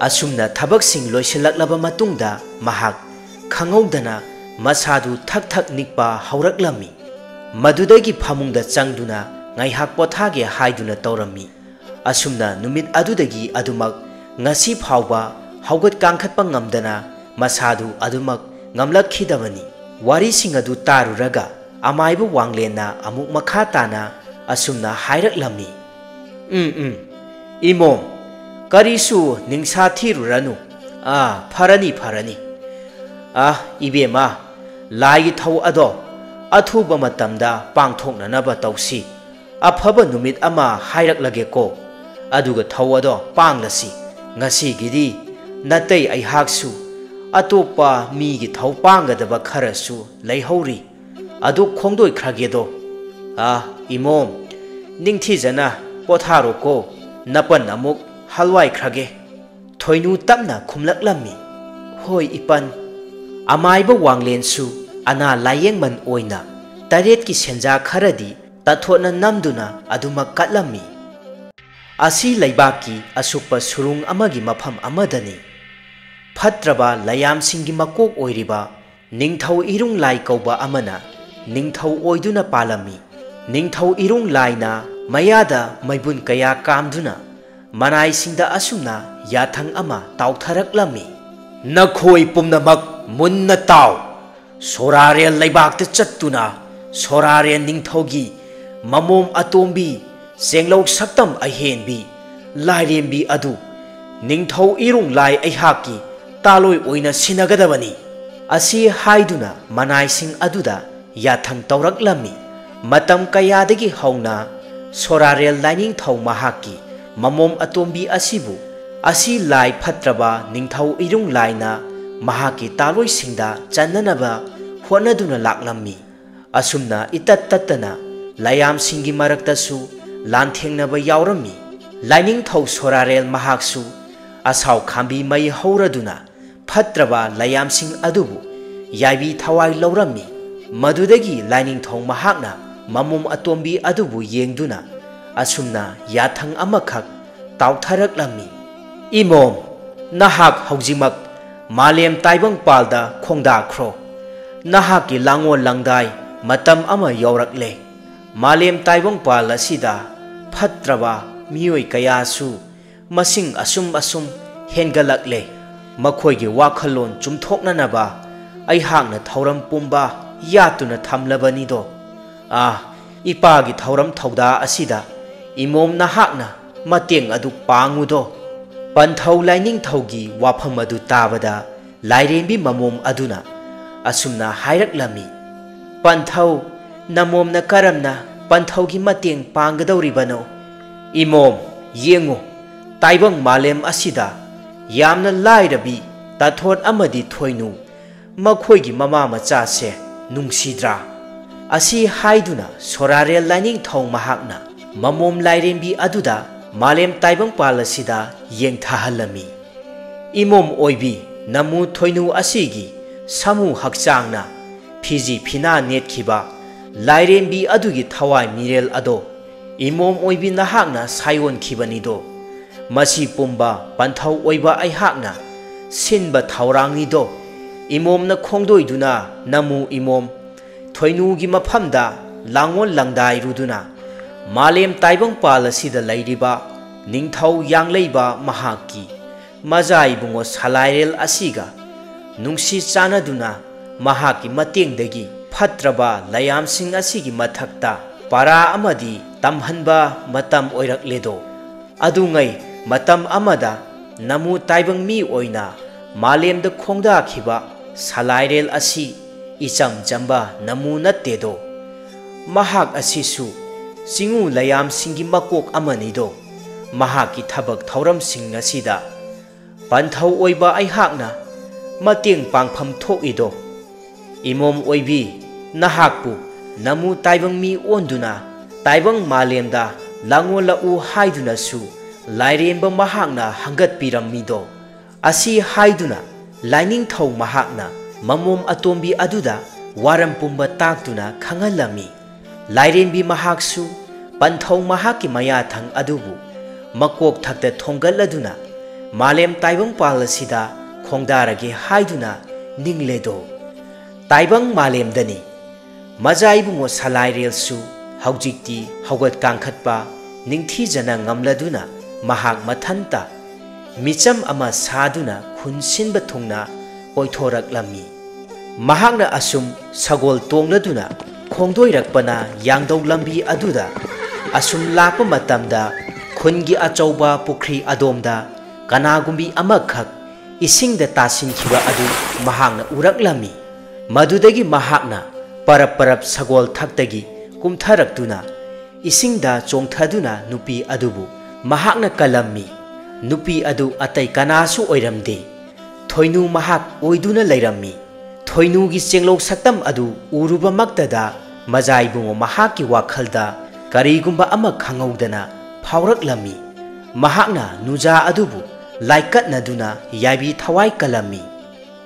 ꯑꯁꯨꯝꯅ ꯊꯕꯛꯁꯤꯡ ꯂꯣꯏꯁꯤꯜꯂꯛꯂꯕ ꯃꯇꯨꯡꯗ ꯃꯍꯥꯛ ꯈꯪꯍꯧꯗꯅ ꯃꯁꯥꯗꯨ ꯊꯛ ꯊꯛ ꯅꯤꯛꯄ ꯍꯧꯔꯛꯂꯝꯃꯤ꯫ ꯃꯗꯨꯗꯒꯤ ꯐꯃꯨꯡꯗ ꯆꯪꯗꯨꯅ ꯉꯥꯏꯍꯥꯛ ꯄꯣꯊꯥꯒꯦ ꯍꯥꯏꯗꯨꯅ ꯇꯧꯔꯝꯃꯤ꯫ ꯑꯁꯨꯝꯅ ꯅꯨꯃꯤꯠ ꯑꯗꯨꯗꯒꯤ ꯑꯗꯨꯃꯛ ꯉꯁꯤ ꯐꯥꯎꯕ ꯍꯧꯒꯠ ꯀꯥꯡꯈꯠꯄ ꯉꯝꯗꯅ ꯃꯁꯥꯗꯨ ꯑꯗꯨꯃꯛ ꯉꯝꯂꯛꯈꯤꯗꯕꯅꯤ꯫ ꯋꯥꯔꯤꯁꯤꯡ ꯑꯗꯨ ꯇꯥꯔꯨꯔꯒ ꯑꯃꯥꯏꯕ ꯋꯥꯡꯂꯦꯟꯅ ꯑꯃꯨꯛ ꯃꯈꯥ ꯇꯥꯅ ꯑꯁꯨꯝꯅ ꯍꯥꯏꯔꯛꯂꯝꯃꯤ꯫ "ꯎꯝ, ꯎꯝ, ꯏꯃꯣꯝ, ꯀꯔꯤꯁꯨ ꯅꯤꯡꯁꯥ ꯊꯤꯔꯨꯔꯅꯨ꯫ ꯑꯥ, ꯐꯔꯅꯤ, ꯐꯔꯅꯤ꯫ ꯑꯥ, ꯏꯕꯦꯝꯃ, ꯂꯥꯏꯒꯤ ꯊꯧ ꯑꯗꯣ ꯑꯊꯨꯕ ꯃꯇꯝꯗ ꯄꯥꯡꯊꯣꯛꯅꯅꯕ ꯇꯧꯁꯤ꯫ ꯑꯐꯕ ꯅꯨꯃꯤꯠ ꯑꯃ ꯍꯥꯏꯔꯛꯂꯒꯦꯀꯣ, ꯑꯗꯨꯒ ꯊꯧ ꯑꯗꯣ ꯄꯥꯡꯂꯁꯤ꯫ ꯉꯁꯤꯒꯤꯗꯤ ꯅꯇꯩ ꯑꯩꯍꯥꯛꯁꯨ ꯑꯇꯣꯞꯄ ꯃꯤꯒꯤ ꯊꯧ ꯄꯥꯡꯒꯗꯕ ꯈꯔꯁꯨ ꯂꯩꯍꯧꯔꯤ꯫ ꯑꯗꯨ ꯈꯣꯡꯗꯣꯏꯈ꯭ꯔꯒꯦꯗꯣ꯫ ꯑꯥ, ꯏꯃꯣꯝ, ꯅꯤꯡꯊꯤꯖꯅ ꯄꯣꯊꯥꯔꯣꯀꯣ, ꯅꯄꯟ ꯑꯃꯨꯛ ꯍꯜꯋꯥꯏꯈ꯭ꯔꯒꯦ꯫" ꯊꯣꯏꯅꯨ ꯇꯞꯅ ꯈꯨꯝꯂꯛꯂꯝꯃꯤ, "ꯍꯣꯏ, ꯏꯄꯟ꯫" ꯑꯃꯥꯏꯕ ꯋꯥꯡꯂꯦꯟꯁꯨ ꯑꯅꯥ ꯂꯥꯌꯦꯡꯃꯟ ꯑꯣꯏꯅ ꯇꯔꯦꯠꯀꯤ ꯁꯦꯟꯖꯥ ꯈꯔꯗꯤ ꯇꯥꯊꯣꯠꯅ ꯅꯝꯗꯨꯅ ꯑꯗꯨꯃꯛ ꯀꯠꯂꯝꯃꯤ꯫ ꯑꯁꯤ ꯂꯩꯕꯥꯛꯀꯤ ꯑꯁꯨꯛꯄ ꯁꯨꯔꯨꯡ ꯑꯃꯒꯤ ꯃꯐꯝ ꯑꯃꯗꯅꯤ꯫ ꯐꯠꯇ꯭ꯔꯕ ꯂꯌꯥꯝꯁꯤꯡꯒꯤ ꯃꯀꯣꯛ ꯑꯣꯏꯔꯤꯕ ꯅꯤꯡꯊꯧ ꯏꯔꯨꯡ ꯂꯥꯏ ꯀꯧꯕ ꯑꯃꯅ ꯅꯤꯡꯊꯧ ꯑꯣꯏꯗꯨꯅ ꯄꯥꯜꯂꯝꯃꯤ꯫ ꯅꯤꯡꯊꯧ ꯏꯔꯨꯡ ꯂꯥꯏꯅ ꯃꯌꯥꯗ ꯃꯩꯕꯨꯟ ꯀꯌꯥ ꯀꯥꯝꯗꯨꯅ ꯃꯅꯥꯏꯁꯤꯡꯗ ꯑꯁꯨꯝꯅ ꯌꯥꯊꯪ ꯑꯃ ꯇꯥꯎꯊꯔꯛꯂꯝꯃꯤ, "ꯅꯈꯣꯏ ꯄꯨꯝꯅꯃꯛ ꯃꯨꯟꯅ ꯇꯥꯎ꯫ ꯁꯣꯔꯥꯔꯦꯜ ꯂꯩꯕꯥꯛꯇ ꯆꯠꯇꯨꯅ ꯁꯣꯔꯥꯔꯦꯜ ꯅꯤꯡꯊꯧꯒꯤ ꯃꯃꯣꯝ ꯑꯇꯣꯝꯕꯤ, ꯆꯦꯡꯂꯧ ꯁꯛꯇꯝ ꯑꯍꯦꯟꯕꯤ, ꯂꯥꯏꯔꯦꯝꯕꯤ ꯑꯗꯨ ꯅꯤꯡꯊꯧ ꯏꯔꯨꯡ ꯂꯥꯏ ꯑꯩꯍꯥꯛꯀꯤ ꯇꯥꯂꯣꯏ ꯑꯣꯏꯅ ꯁꯤꯟꯅꯒꯗꯕꯅꯤ꯫" ꯑꯁꯤ ꯍꯥꯏꯗꯨꯅ ꯃꯅꯥꯏꯁꯤꯡ ꯑꯗꯨꯗ ꯌꯥꯊꯪ ꯇꯧꯔꯛꯂꯝꯃꯤ꯫ ꯃꯇꯝ ꯀꯌꯥꯗꯒꯤ ꯍꯧꯅ ꯁꯣꯔꯥꯔꯦꯜ ꯂꯥꯏꯅꯤꯡꯊꯧ ꯃꯍꯥꯛꯀꯤ ꯃꯃꯣꯝ ꯑꯇꯣꯝꯕꯤ ꯑꯁꯤꯕꯨ ꯑꯁꯤ ꯂꯥꯏ ꯐꯠꯇ꯭ꯔꯕ ꯅꯤꯡꯊꯧ ꯏꯔꯨꯡ ꯂꯥꯏꯅ ꯃꯍꯥꯛꯀꯤ ꯇꯥꯂꯣꯏꯁꯤꯡꯗ ꯆꯟꯅꯅꯕ ꯍꯣꯠꯅꯗꯨꯅ ꯂꯥꯛꯂꯝꯃꯤ꯫ ꯑꯁꯨꯝꯅ ꯏꯇꯠ ꯇꯠꯇꯅ ꯂꯥꯏꯌꯥꯝꯁꯤꯡꯒꯤ ꯃꯔꯛꯇꯁꯨ ꯂꯥꯟꯊꯦꯡꯅꯕ ꯌꯥꯎꯔꯝꯃꯤ꯫ ꯂꯥꯏꯅꯤꯡꯊꯧ ꯁꯣꯔꯥꯔꯦꯜ ꯃꯍꯥꯛꯁꯨ ꯑꯁꯥꯎ ꯈꯥꯝꯕꯤ ꯃꯩ ꯍꯧꯔꯗꯨꯅ ꯐꯠꯇ꯭ꯔꯕ ꯂꯥꯏꯌꯥꯝꯁꯤꯡ ꯑꯗꯨꯕꯨ ꯌꯥꯏꯕꯤ ꯊꯋꯥꯏ ꯂꯧꯔꯝꯃꯤ꯫ ꯃꯗꯨꯗꯒꯤ ꯂꯥꯏꯅꯤꯡꯊꯧ ꯃꯍꯥꯛꯅ ꯃꯃꯣꯝ ꯑꯇꯣꯝꯕꯤ ꯑꯗꯨꯕꯨ ꯌꯦꯡꯗꯨꯅ ꯑꯁꯨꯝꯅ ꯌꯥꯊꯪ ꯑꯃꯈꯛ ꯇꯥꯎꯊꯔꯛꯂꯝꯃꯤ: "ꯏꯃꯣꯝ, ꯅꯍꯥꯛ ꯍꯧꯖꯤꯛꯃꯛ ꯃꯥꯂꯦꯝ ꯇꯥꯏꯕꯪꯄꯥꯜꯗ ꯈꯣꯡꯗꯥꯈ꯭ꯔꯣ꯫ ꯅꯍꯥꯛꯀꯤ ꯂꯥꯡꯑꯣꯜ ꯂꯥꯡꯗꯥꯏ ꯃꯇꯝ ꯑꯃ ꯌꯧꯔꯛꯂꯦ꯫ ꯃꯥꯂꯦꯝ ꯇꯥꯏꯕꯪꯄꯥꯜ ꯑꯁꯤꯗ ꯐꯠꯇ꯭ꯔꯕ ꯃꯤꯑꯣꯏ ꯀꯌꯥꯁꯨ ꯃꯁꯤꯡ ꯑꯁꯨꯝ ꯑꯁꯨꯝ ꯍꯦꯟꯒꯠꯂꯛꯂꯦ꯫ ꯃꯈꯣꯏꯒꯤ ꯋꯥꯈꯜꯂꯣꯟ ꯆꯨꯝꯊꯣꯛꯅꯅꯕ ꯑꯩꯍꯥꯛꯅ ꯊꯧꯔꯝ ꯄꯨꯝꯕ ꯌꯥꯠꯇꯨꯅ ꯊꯝꯂꯕꯅꯤꯗꯣ꯫ ꯑꯥ, ꯏꯄꯥꯒꯤ ꯊꯧꯔꯝ ꯊꯧꯗꯥ ꯑꯁꯤꯗ ꯏꯃꯣꯝ ꯅꯍꯥꯛꯅ ꯃꯇꯦꯡ ꯑꯗꯨ ꯄꯥꯡꯉꯨꯗꯣ"꯫ ꯄꯟꯊꯧ ꯂꯥꯏꯅꯤꯡꯊꯧꯒꯤ ꯋꯥꯐꯝ ꯑꯗꯨ ꯇꯥꯕꯗ ꯂꯥꯏꯔꯦꯝꯕꯤ ꯃꯃꯣꯝ ꯑꯗꯨꯅ ꯑꯁꯨꯝꯅ ꯍꯥꯏꯔꯛꯂꯝꯃꯤ: "ꯄꯟꯊꯧ, ꯅꯃꯣꯝꯅ ꯀꯔꯝꯅ ꯄꯟꯊꯧꯒꯤ ꯃꯇꯦꯡ ꯄꯥꯡꯒꯗꯧꯔꯤꯕꯅꯣ? ꯏꯃꯣꯝ, ꯌꯦꯡꯉꯨ, ꯇꯥꯏꯕꯪ ꯃꯥꯂꯦꯝ ꯑꯁꯤꯗ ꯌꯥꯝꯅ ꯂꯥꯏꯔꯕꯤ ꯇꯥꯊꯣꯠ ꯑꯃꯗꯤ ꯊꯣꯏꯅꯨ ꯃꯈꯣꯏꯒꯤ ꯃꯃꯥ ꯃꯆꯥꯁꯦ ꯅꯨꯡꯁꯤꯗ꯭ꯔꯥ?" ꯑꯁꯤ ꯍꯥꯏꯗꯨꯅ ꯁꯣꯔꯥꯔꯦꯜ ꯂꯥꯏꯅꯤꯡꯊꯧ ꯃꯍꯥꯛꯅ ꯃꯃꯣꯝ ꯂꯥꯏꯔꯦꯝꯕꯤ ꯑꯗꯨꯗ ꯃꯥꯂꯦꯝ ꯇꯥꯏꯕꯪꯄꯥꯜ ꯑꯁꯤꯗ ꯌꯦꯡꯊꯍꯜꯂꯝꯃꯤ꯫ "ꯏꯃꯣꯝ ꯑꯣꯏꯕꯤ, ꯅꯃꯨ ꯊꯣꯏꯅꯨ ꯑꯁꯤꯒꯤ ꯁꯥꯃꯨ ꯍꯛꯆꯥꯡꯅ ꯐꯤꯖꯤ ꯐꯤꯅꯥ ꯅꯦꯠꯈꯤꯕ ꯂꯥꯏꯔꯦꯝꯕꯤ ꯑꯗꯨꯒꯤ ꯊꯋꯥꯏ ꯃꯤꯔꯦꯜ ꯑꯗꯣ ꯏꯃꯣꯝ ꯑꯣꯏꯕꯤ ꯅꯍꯥꯛꯅ ꯁꯥꯏꯑꯣꯟꯈꯤꯕꯅꯤꯗꯣ꯫ ꯃꯁꯤ ꯄꯨꯝꯕ ꯄꯟꯊꯧ ꯑꯣꯏꯕ ꯑꯩꯍꯥꯛꯅ ꯁꯤꯟꯕ ꯊꯧꯔꯥꯡꯅꯤꯗꯣ꯫ ꯏꯃꯣꯝꯅ ꯈꯣꯡꯗꯣꯏꯗꯨꯅ ꯅꯃꯨ ꯏꯃꯣꯝ ꯊꯣꯏꯅꯨꯒꯤ ꯃꯐꯝꯗ ꯂꯥꯡꯑꯣꯜ ꯂꯥꯡꯗꯥꯏꯔꯨꯗꯨꯅ ꯃꯥꯂꯦꯝ ꯇꯥꯏꯕꯪꯄꯥꯜ ꯑꯁꯤꯗ ꯂꯩꯔꯤꯕ ꯅꯤꯡꯊꯧ ꯌꯥꯡꯂꯩꯕ ꯃꯍꯥꯛꯀꯤ ꯃꯖꯥ ꯏꯕꯨꯡꯉꯣ ꯁꯂꯥꯏꯔꯦꯜ ꯑꯁꯤꯒ ꯅꯨꯡꯁꯤ ꯆꯥꯟꯅꯗꯨꯅ ꯃꯍꯥꯛꯀꯤ ꯃꯇꯦꯡꯗꯒꯤ ꯐꯠꯇ꯭ꯔꯕ ꯂꯥꯏꯌꯥꯝꯁꯤꯡ ꯑꯁꯤꯒꯤ ꯃꯊꯛꯇ ꯄꯔꯥ ꯑꯃꯗꯤ ꯇꯝꯍꯟꯕ ꯃꯇꯝ ꯑꯣꯏꯔꯛꯂꯦꯗꯣ꯫ ꯑꯗꯨꯉꯩ ꯃꯇꯝ ꯑꯃꯗ ꯅꯃꯨ ꯇꯥꯏꯕꯪ ꯃꯤ ꯑꯣꯏꯅ ꯃꯥꯂꯦꯝꯗ ꯈꯣꯡꯗꯥꯈꯤꯕ ꯁꯂꯥꯏꯔꯦꯜ ꯑꯁꯤ ꯏꯆꯝ ꯆꯝꯕ ꯅꯃꯨ ꯅꯠꯇꯦꯗꯣ꯫ ꯃꯍꯥꯛ ꯑꯁꯤꯁꯨ ꯆꯤꯉꯨ ꯂꯥꯏꯌꯥꯝꯁꯤꯡꯒꯤ ꯃꯀꯣꯛ ꯑꯃꯅꯤꯗꯣ꯫ ꯃꯍꯥꯛꯀꯤ ꯊꯕꯛ ꯊꯧꯔꯝꯁꯤꯡ ꯑꯁꯤꯗ ꯄꯟꯊꯧ ꯑꯣꯏꯕ ꯑꯩꯍꯥꯛꯅ ꯃꯇꯦꯡ ꯄꯥꯡꯐꯝ ꯊꯣꯛꯏꯗꯣ꯫ ꯏꯃꯣꯝ ꯑꯣꯏꯕꯤ, ꯅꯍꯥꯛꯄꯨ ꯅꯃꯨ ꯇꯥꯏꯕꯪ ꯃꯤ ꯑꯣꯟꯗꯨꯅ ꯇꯥꯏꯕꯪ ꯃꯥꯂꯦꯝꯗ ꯂꯥꯡꯑꯣꯜꯂꯛꯎ ꯍꯥꯏꯗꯨꯅꯁꯨ ꯂꯥꯏꯔꯦꯝꯕ ꯃꯍꯥꯛꯅ ꯍꯪꯒꯠꯄꯤꯔꯝꯃꯤꯗꯣ꯫ ꯑꯁꯤ ꯍꯥꯏꯗꯨꯅ ꯂꯥꯏꯅꯤꯡꯊꯧ ꯃꯍꯥꯛꯅ ꯃꯃꯣꯝ ꯑꯇꯣꯝꯕꯤ ꯑꯗꯨꯗ ꯋꯥꯔꯝ ꯄꯨꯝꯕ ꯇꯥꯛꯇꯨꯅ ꯈꯪꯍꯜꯂꯝꯃꯤ꯫ ꯂꯥꯏꯔꯦꯝꯕꯤ ꯃꯍꯥꯛꯁꯨ ꯄꯟꯊꯧ ꯃꯍꯥꯛꯀꯤ ꯃꯌꯥꯊꯪ ꯑꯗꯨꯕꯨ ꯃꯀꯣꯛ ꯊꯛꯇ ꯊꯣꯡꯒꯠꯂꯗꯨꯅ ꯃꯥꯂꯦꯝ ꯇꯥꯏꯕꯪꯄꯥꯜ ꯑꯁꯤꯗ ꯈꯣꯡꯗꯥꯔꯒꯦ ꯍꯥꯏꯗꯨꯅ ꯅꯤꯡꯂꯦꯗꯣ꯫ ꯇꯥꯏꯕꯪ ꯃꯥꯂꯦꯝꯗꯅꯤ꯫ ꯃꯖꯥ ꯏꯕꯨꯡꯉꯣ ꯁꯂꯥꯏꯔꯦꯜꯁꯨ ꯍꯧꯖꯤꯛꯇꯤ ꯍꯧꯒꯠ ꯀꯥꯡꯈꯠꯄ ꯅꯤꯡꯊꯤꯖꯅ ꯉꯝꯂꯗꯨꯅ ꯃꯍꯥꯛ ꯃꯊꯟꯇ ꯃꯤꯆꯝ ꯑꯃ ꯁꯥꯗꯨꯅ ꯈꯨꯟ ꯁꯤꯟꯕ ꯊꯨꯡꯅ ꯀꯣꯏꯊꯣꯔꯛꯂꯝꯃꯤ꯫ ꯃꯍꯥꯛꯅ ꯑꯁꯨꯝ ꯁꯒꯣꯜ ꯇꯣꯡꯂꯗꯨꯅ ꯈꯣꯡꯗꯣꯏꯔꯛꯄꯅ ꯌꯥꯡꯗꯧ ꯂꯝꯕꯤ ꯑꯗꯨꯗ ꯑꯁꯨꯝ ꯂꯥꯛꯄ ꯃꯇꯝꯗ ꯈꯨꯟꯒꯤ ꯑꯆꯧꯕ ꯄꯨꯈ꯭ꯔꯤ ꯑꯗꯣꯝꯗ ꯀꯅꯥꯒꯨꯝꯕꯤ ꯑꯃꯈꯛ ꯏꯁꯤꯡꯗ ꯇꯥꯁꯤꯟꯈꯤꯕ ꯑꯗꯨ ꯃꯍꯥꯛꯅ ꯎꯔꯛꯂꯝꯃꯤ꯫ ꯃꯗꯨꯗꯒꯤ ꯃꯍꯥꯛꯅ ꯄꯔꯞ ꯄꯔꯞ ꯁꯒꯣꯜ ꯊꯛꯇꯒꯤ ꯀꯨꯝꯊꯔꯛꯇꯨꯅ ꯏꯁꯤꯡꯗ ꯆꯣꯡꯊꯗꯨꯅ ꯅꯨꯄꯤ ꯑꯗꯨꯕꯨ ꯃꯍꯥꯛꯅ ꯀꯜꯂꯝꯃꯤ꯫ ꯅꯨꯄꯤ ꯑꯗꯨ ꯑꯇꯩ ꯀꯅꯥꯁꯨ ꯑꯣꯏꯔꯝꯗꯦ꯫ ꯊꯣꯏꯅꯨ ꯃꯍꯥꯛ ꯑꯣꯏꯗꯨꯅ ꯂꯩꯔꯝꯃꯤ꯫ ꯊꯣꯏꯅꯨꯒꯤ ꯆꯦꯡꯂꯧ ꯁꯛꯇꯝ ꯑꯗꯨ ꯎꯔꯨꯕꯃꯛꯇꯗ ꯃꯖꯥ ꯏꯕꯨꯡꯉꯣ ꯃꯍꯥꯛꯀꯤ ꯋꯥꯈꯜꯗ ꯀꯔꯤꯒꯨꯝꯕ ꯑꯃ ꯈꯪꯍꯧꯗꯅ ꯐꯥꯎꯔꯛꯂꯝꯃꯤ꯫ ꯃꯍꯥꯛꯅ ꯅꯨꯖꯥ ꯑꯗꯨꯕꯨ ꯂꯥꯏꯀꯠꯅꯗꯨꯅ ꯌꯥꯏꯕꯤ ꯊꯋꯥꯏ ꯀꯜꯂꯝꯃꯤ꯫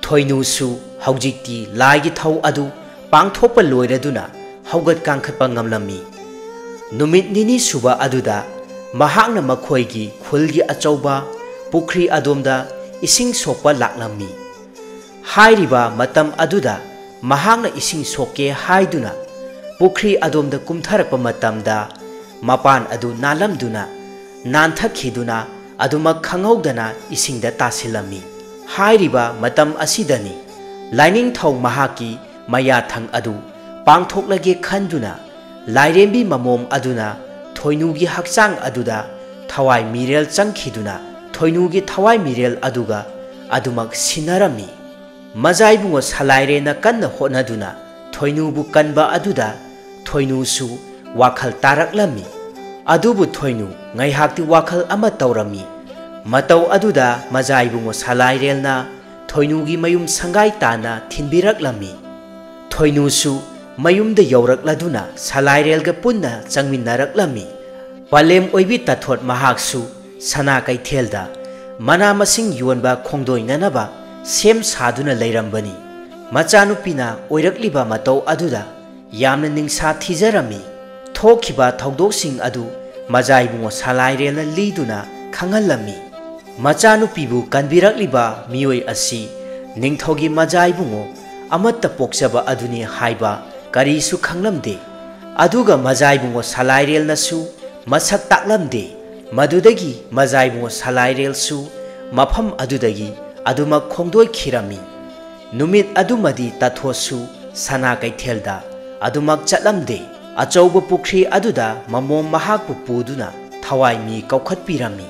ꯊꯣꯏꯅꯨꯁꯨ ꯍꯧꯖꯤꯛꯇꯤ ꯂꯥꯏꯒꯤ ꯊꯧ ꯑꯗꯨ ꯄꯥꯡꯊꯣꯛꯄ ꯂꯣꯏꯔꯗꯨꯅ ꯍꯧꯒꯠ ꯀꯥꯡꯈꯠꯄ ꯉꯝꯂꯝꯃꯤ꯫ ꯅꯨꯃꯤꯠ ꯅꯤꯅꯤ ꯁꯨꯕ ꯑꯗꯨꯗ ꯃꯍꯥꯛꯅ ꯃꯈꯣꯏꯒꯤ ꯈꯨꯜꯒꯤ ꯑꯆꯧꯕ ꯄꯨꯈ꯭ꯔꯤ ꯑꯗꯣꯝꯗ ꯏꯁꯤꯡ ꯁꯣꯛꯄ ꯂꯥꯛꯂꯝꯃꯤ꯫ ꯍꯥꯏꯔꯤꯕ ꯃꯇꯝ ꯑꯗꯨꯗ ꯃꯍꯥꯛꯅ ꯏꯁꯤꯡ ꯁꯣꯛꯀꯦ ꯍꯥꯏꯗꯨꯅ ꯄꯨꯈ꯭ꯔꯤ ꯑꯗꯣꯝꯗ ꯀꯨꯝꯊꯔꯛꯄ ꯃꯇꯝꯗ ꯃꯄꯥꯟ ꯑꯗꯨ ꯅꯥꯜꯂꯝꯗꯨꯅ ꯅꯥꯟꯊꯈꯤꯗꯨꯅ ꯑꯗꯨꯃꯛ ꯈꯪꯍꯧꯗꯅ ꯏꯁꯤꯡꯗ ꯇꯥꯁꯤꯜꯂꯝꯃꯤ꯫ ꯍꯥꯏꯔꯤꯕ ꯃꯇꯝ ꯑꯁꯤꯗꯅꯤ ꯂꯥꯏꯅꯤꯡꯊꯧ ꯃꯍꯥꯛꯀꯤ ꯃꯌꯥꯊꯪ ꯑꯗꯨ ꯄꯥꯡꯊꯣꯛꯂꯒꯦ ꯈꯟꯗꯨꯅ ꯂꯥꯏꯔꯦꯝꯕꯤ ꯃꯃꯣꯝ ꯑꯗꯨꯅ ꯊꯣꯏꯅꯨꯒꯤ ꯍꯛꯆꯥꯡ ꯑꯗꯨꯗ ꯊꯋꯥꯏ ꯃꯤꯔꯦꯜ ꯆꯪꯈꯤꯗꯨꯅ ꯊꯣꯏꯅꯨꯒꯤ ꯊꯋꯥꯏ ꯃꯤꯔꯦꯜ ꯑꯗꯨꯒ ꯑꯗꯨꯃꯛ ꯁꯤꯟꯅꯔꯝꯃꯤ꯫ ꯃꯖꯥꯏꯕꯨꯡꯉꯣ ꯁꯂꯥꯏꯔꯦꯅ ꯀꯟꯅ ꯍꯣꯠꯅꯗꯨꯅ ꯊꯣꯏꯅꯨꯕꯨ ꯀꯟꯕ ꯑꯗꯨꯗ ꯊꯣꯏꯅꯨꯁꯨ ꯋꯥꯈꯜ ꯇꯥꯔꯛꯂꯝꯃꯤ꯫ ꯑꯗꯨꯕꯨ ꯊꯣꯏꯅꯨ ꯉꯥꯏꯍꯥꯛꯇꯤ ꯋꯥꯈꯜ ꯑꯃ ꯇꯧꯔꯝꯃꯤ꯫ ꯃꯇꯧ ꯑꯗꯨꯗ ꯃꯖꯥꯏꯕꯨꯡꯉꯣ ꯁꯂꯥꯏꯔꯦꯜꯅ ꯊꯣꯏꯅꯨꯒꯤ ꯃꯌꯨꯝ ꯁꯪꯒꯥꯏ ꯇꯥꯅ ꯊꯤꯟꯕꯤꯔꯛꯂꯝꯃꯤ꯫ ꯊꯣꯏꯅꯨꯁꯨ ꯃꯌꯨꯝꯗ ꯌꯧꯔꯛꯂꯗꯨꯅ ꯁꯂꯥꯏꯔꯦꯜꯒ ꯄꯨꯟꯅ ꯆꯪꯃꯤꯟꯅꯔꯛꯂꯝꯃꯤ꯫ ꯄꯂꯦꯝ ꯑꯣꯏꯕꯤ ꯇꯥꯊꯣꯠ ꯃꯍꯥꯛꯁꯨ ꯁꯅꯥ ꯀꯩꯊꯦꯜꯗ ꯃꯅꯥ ꯃꯁꯤꯡ ꯌꯣꯟꯕ ꯈꯣꯡꯗꯣꯏꯅꯅꯕ ꯁꯦꯝ ꯁꯥꯗꯨꯅ ꯂꯩꯔꯝꯕꯅꯤ꯫ ꯃꯆꯥꯅꯨꯄꯤꯅ ꯑꯣꯏꯔꯛꯂꯤꯕ ꯃꯇꯧ ꯑꯗꯨꯗ ꯌꯥꯝꯅ ꯅꯤꯡꯁꯥ ꯊꯤꯖꯔꯝꯃꯤ꯫ ꯊꯣꯛꯈꯤꯕ ꯊꯧꯗꯣꯛꯁꯤꯡ ꯑꯗꯨ ꯃꯖꯥꯏꯕꯨꯡꯉꯣ ꯁꯂꯥꯏꯔꯦꯜꯅ ꯂꯤꯗꯨꯅ ꯈꯪꯍꯜꯂꯝꯃꯤ꯫ ꯃꯆꯥꯅꯨꯄꯤꯕꯨ ꯀꯟꯕꯤꯔꯛꯂꯤꯕ ꯃꯤꯑꯣꯏ ꯑꯁꯤ ꯅꯤꯡꯊꯧꯒꯤ ꯃꯖꯥꯏꯕꯨꯡꯉꯣ ꯑꯃꯠꯇ ꯄꯣꯛꯆꯕ ꯑꯗꯨꯅꯤ ꯍꯥꯏꯕ ꯀꯔꯤꯁꯨ ꯈꯪꯂꯝꯗꯦ꯫ ꯑꯗꯨꯒ ꯃꯖꯥꯏꯕꯨꯡꯉꯣ ꯁꯂꯥꯏꯔꯦꯜꯅꯁꯨ ꯃꯁꯛ ꯇꯥꯛꯂꯝꯗꯦ꯫ ꯃꯗꯨꯗꯒꯤ ꯃꯖꯥꯏꯕꯨꯡꯉꯣ ꯁꯂꯥꯏꯔꯦꯜꯁꯨ ꯃꯐꯝ ꯑꯗꯨꯗꯒꯤ ꯑꯗꯨꯃꯛ ꯈꯣꯡꯗꯣꯏꯈꯤꯔꯝꯃꯤ꯫ ꯅꯨꯃꯤꯠ ꯑꯗꯨꯃꯗꯤ ꯇꯥꯊꯣꯠꯁꯨ ꯁꯅꯥ ꯀꯩꯊꯦꯜꯗ ꯑꯗꯨꯃꯛ ꯆꯠꯂꯝꯗꯦ꯫ ꯑꯆꯧꯕ ꯄꯨꯈ꯭ꯔꯤ ꯑꯗꯨꯗ ꯃꯃꯣꯝ ꯃꯍꯥꯛꯄꯨ ꯄꯨꯗꯨꯅ ꯊꯋꯥꯏ ꯃꯤ ꯀꯧꯈꯠꯄꯤꯔꯝꯃꯤ꯫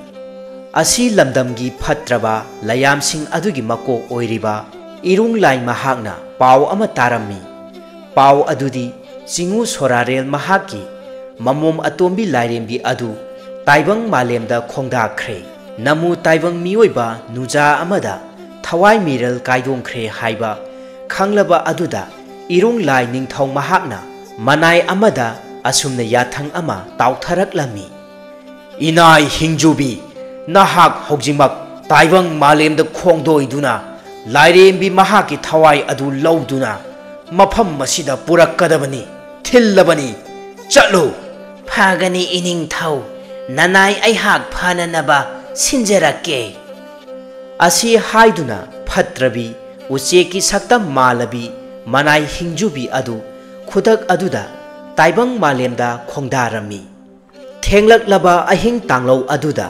ꯑꯁꯤ ꯂꯝꯗꯝꯒꯤ ꯐꯠꯇ꯭ꯔꯕ ꯂꯌꯥꯝꯁꯤꯡ ꯑꯗꯨꯒꯤ ꯃꯀꯣꯛ ꯑꯣꯏꯔꯤꯕ ꯏꯔꯨꯡ ꯂꯥꯏ ꯃꯍꯥꯛꯅ ꯄꯥꯎ ꯑꯃ ꯇꯥꯔꯝꯃꯤ꯫ ꯄꯥꯎ ꯑꯗꯨꯗꯤ ꯆꯤꯉꯨ ꯁꯣꯔꯥꯔꯦꯜ ꯃꯍꯥꯛꯀꯤ ꯃꯃꯣꯝ ꯑꯇꯣꯝꯕꯤ ꯂꯥꯏꯔꯦꯝꯕꯤ ꯑꯗꯨ ꯇꯥꯏꯕꯪ ꯃꯥꯂꯦꯝꯗ ꯈꯣꯡꯗꯥꯈ꯭ꯔꯦ꯫ ꯅꯃꯨ ꯇꯥꯏꯕꯪ ꯃꯤꯑꯣꯏꯕ ꯅꯨꯖꯥ ꯑꯃꯗ ꯊꯋꯥꯏ ꯃꯤꯔꯦꯜ ꯀꯥꯏꯗꯣꯡꯈ꯭ꯔꯦ ꯍꯥꯏꯕ ꯈꯪꯂꯕ ꯑꯗꯨꯗ ꯏꯔꯨꯡ ꯂꯥꯏ ꯅꯤꯡꯊꯧ ꯃꯍꯥꯛꯅ ꯃꯅꯥꯏ ꯑꯃꯗ ꯑꯁꯨꯝꯅ ꯌꯥꯊꯪ ꯑꯃ ꯇꯥꯎꯊꯔꯛꯂꯝꯃꯤ꯫ ꯏꯅꯥꯏ ꯍꯤꯡꯖꯨꯕꯤ, ꯅꯍꯥꯛ ꯍꯧꯖꯤꯛꯃꯛ ꯇꯥꯏꯕꯪ ꯃꯥꯂꯦꯝꯗ ꯈꯣꯡꯗꯣꯏꯗꯨꯅ ꯂꯥꯏꯔꯦꯝꯕꯤ ꯃꯍꯥꯛꯀꯤ ꯊꯋꯥꯏ ꯑꯗꯨ ꯂꯧꯗꯨꯅ ꯃꯐꯝ ꯑꯁꯤꯗ ꯄꯨꯔꯛꯀꯗꯕꯅꯤ꯫ ꯊꯤꯜꯂꯕꯅꯤ꯫ ꯆꯠꯂꯨ꯫ ꯐꯒꯅꯤ ꯏꯅꯤꯡꯊꯧ, ꯅꯅꯥꯏ ꯑꯩꯍꯥꯛ ꯐꯅꯅꯕ ꯁꯤꯟꯖꯔꯛꯀꯦ꯫ ꯑꯁꯤ ꯍꯥꯏꯗꯨꯅ ꯐꯠꯇ꯭ꯔꯕꯤ ꯎꯆꯦꯛꯀꯤ ꯁꯛꯇꯝ ꯃꯥꯜꯂꯕꯤ ꯃꯅꯥꯏ ꯍꯤꯡꯖꯨꯕꯤ ꯑꯗꯨ ꯈꯨꯗꯛ ꯑꯗꯨꯗ ꯇꯥꯏꯕꯪ ꯃꯥꯂꯦꯝꯗ ꯈꯣꯡꯗꯥꯔꯝꯃꯤ꯫ ꯊꯦꯡꯂꯛꯂꯕ ꯑꯍꯤꯡ ꯇꯥꯡꯂꯧ ꯑꯗꯨꯗ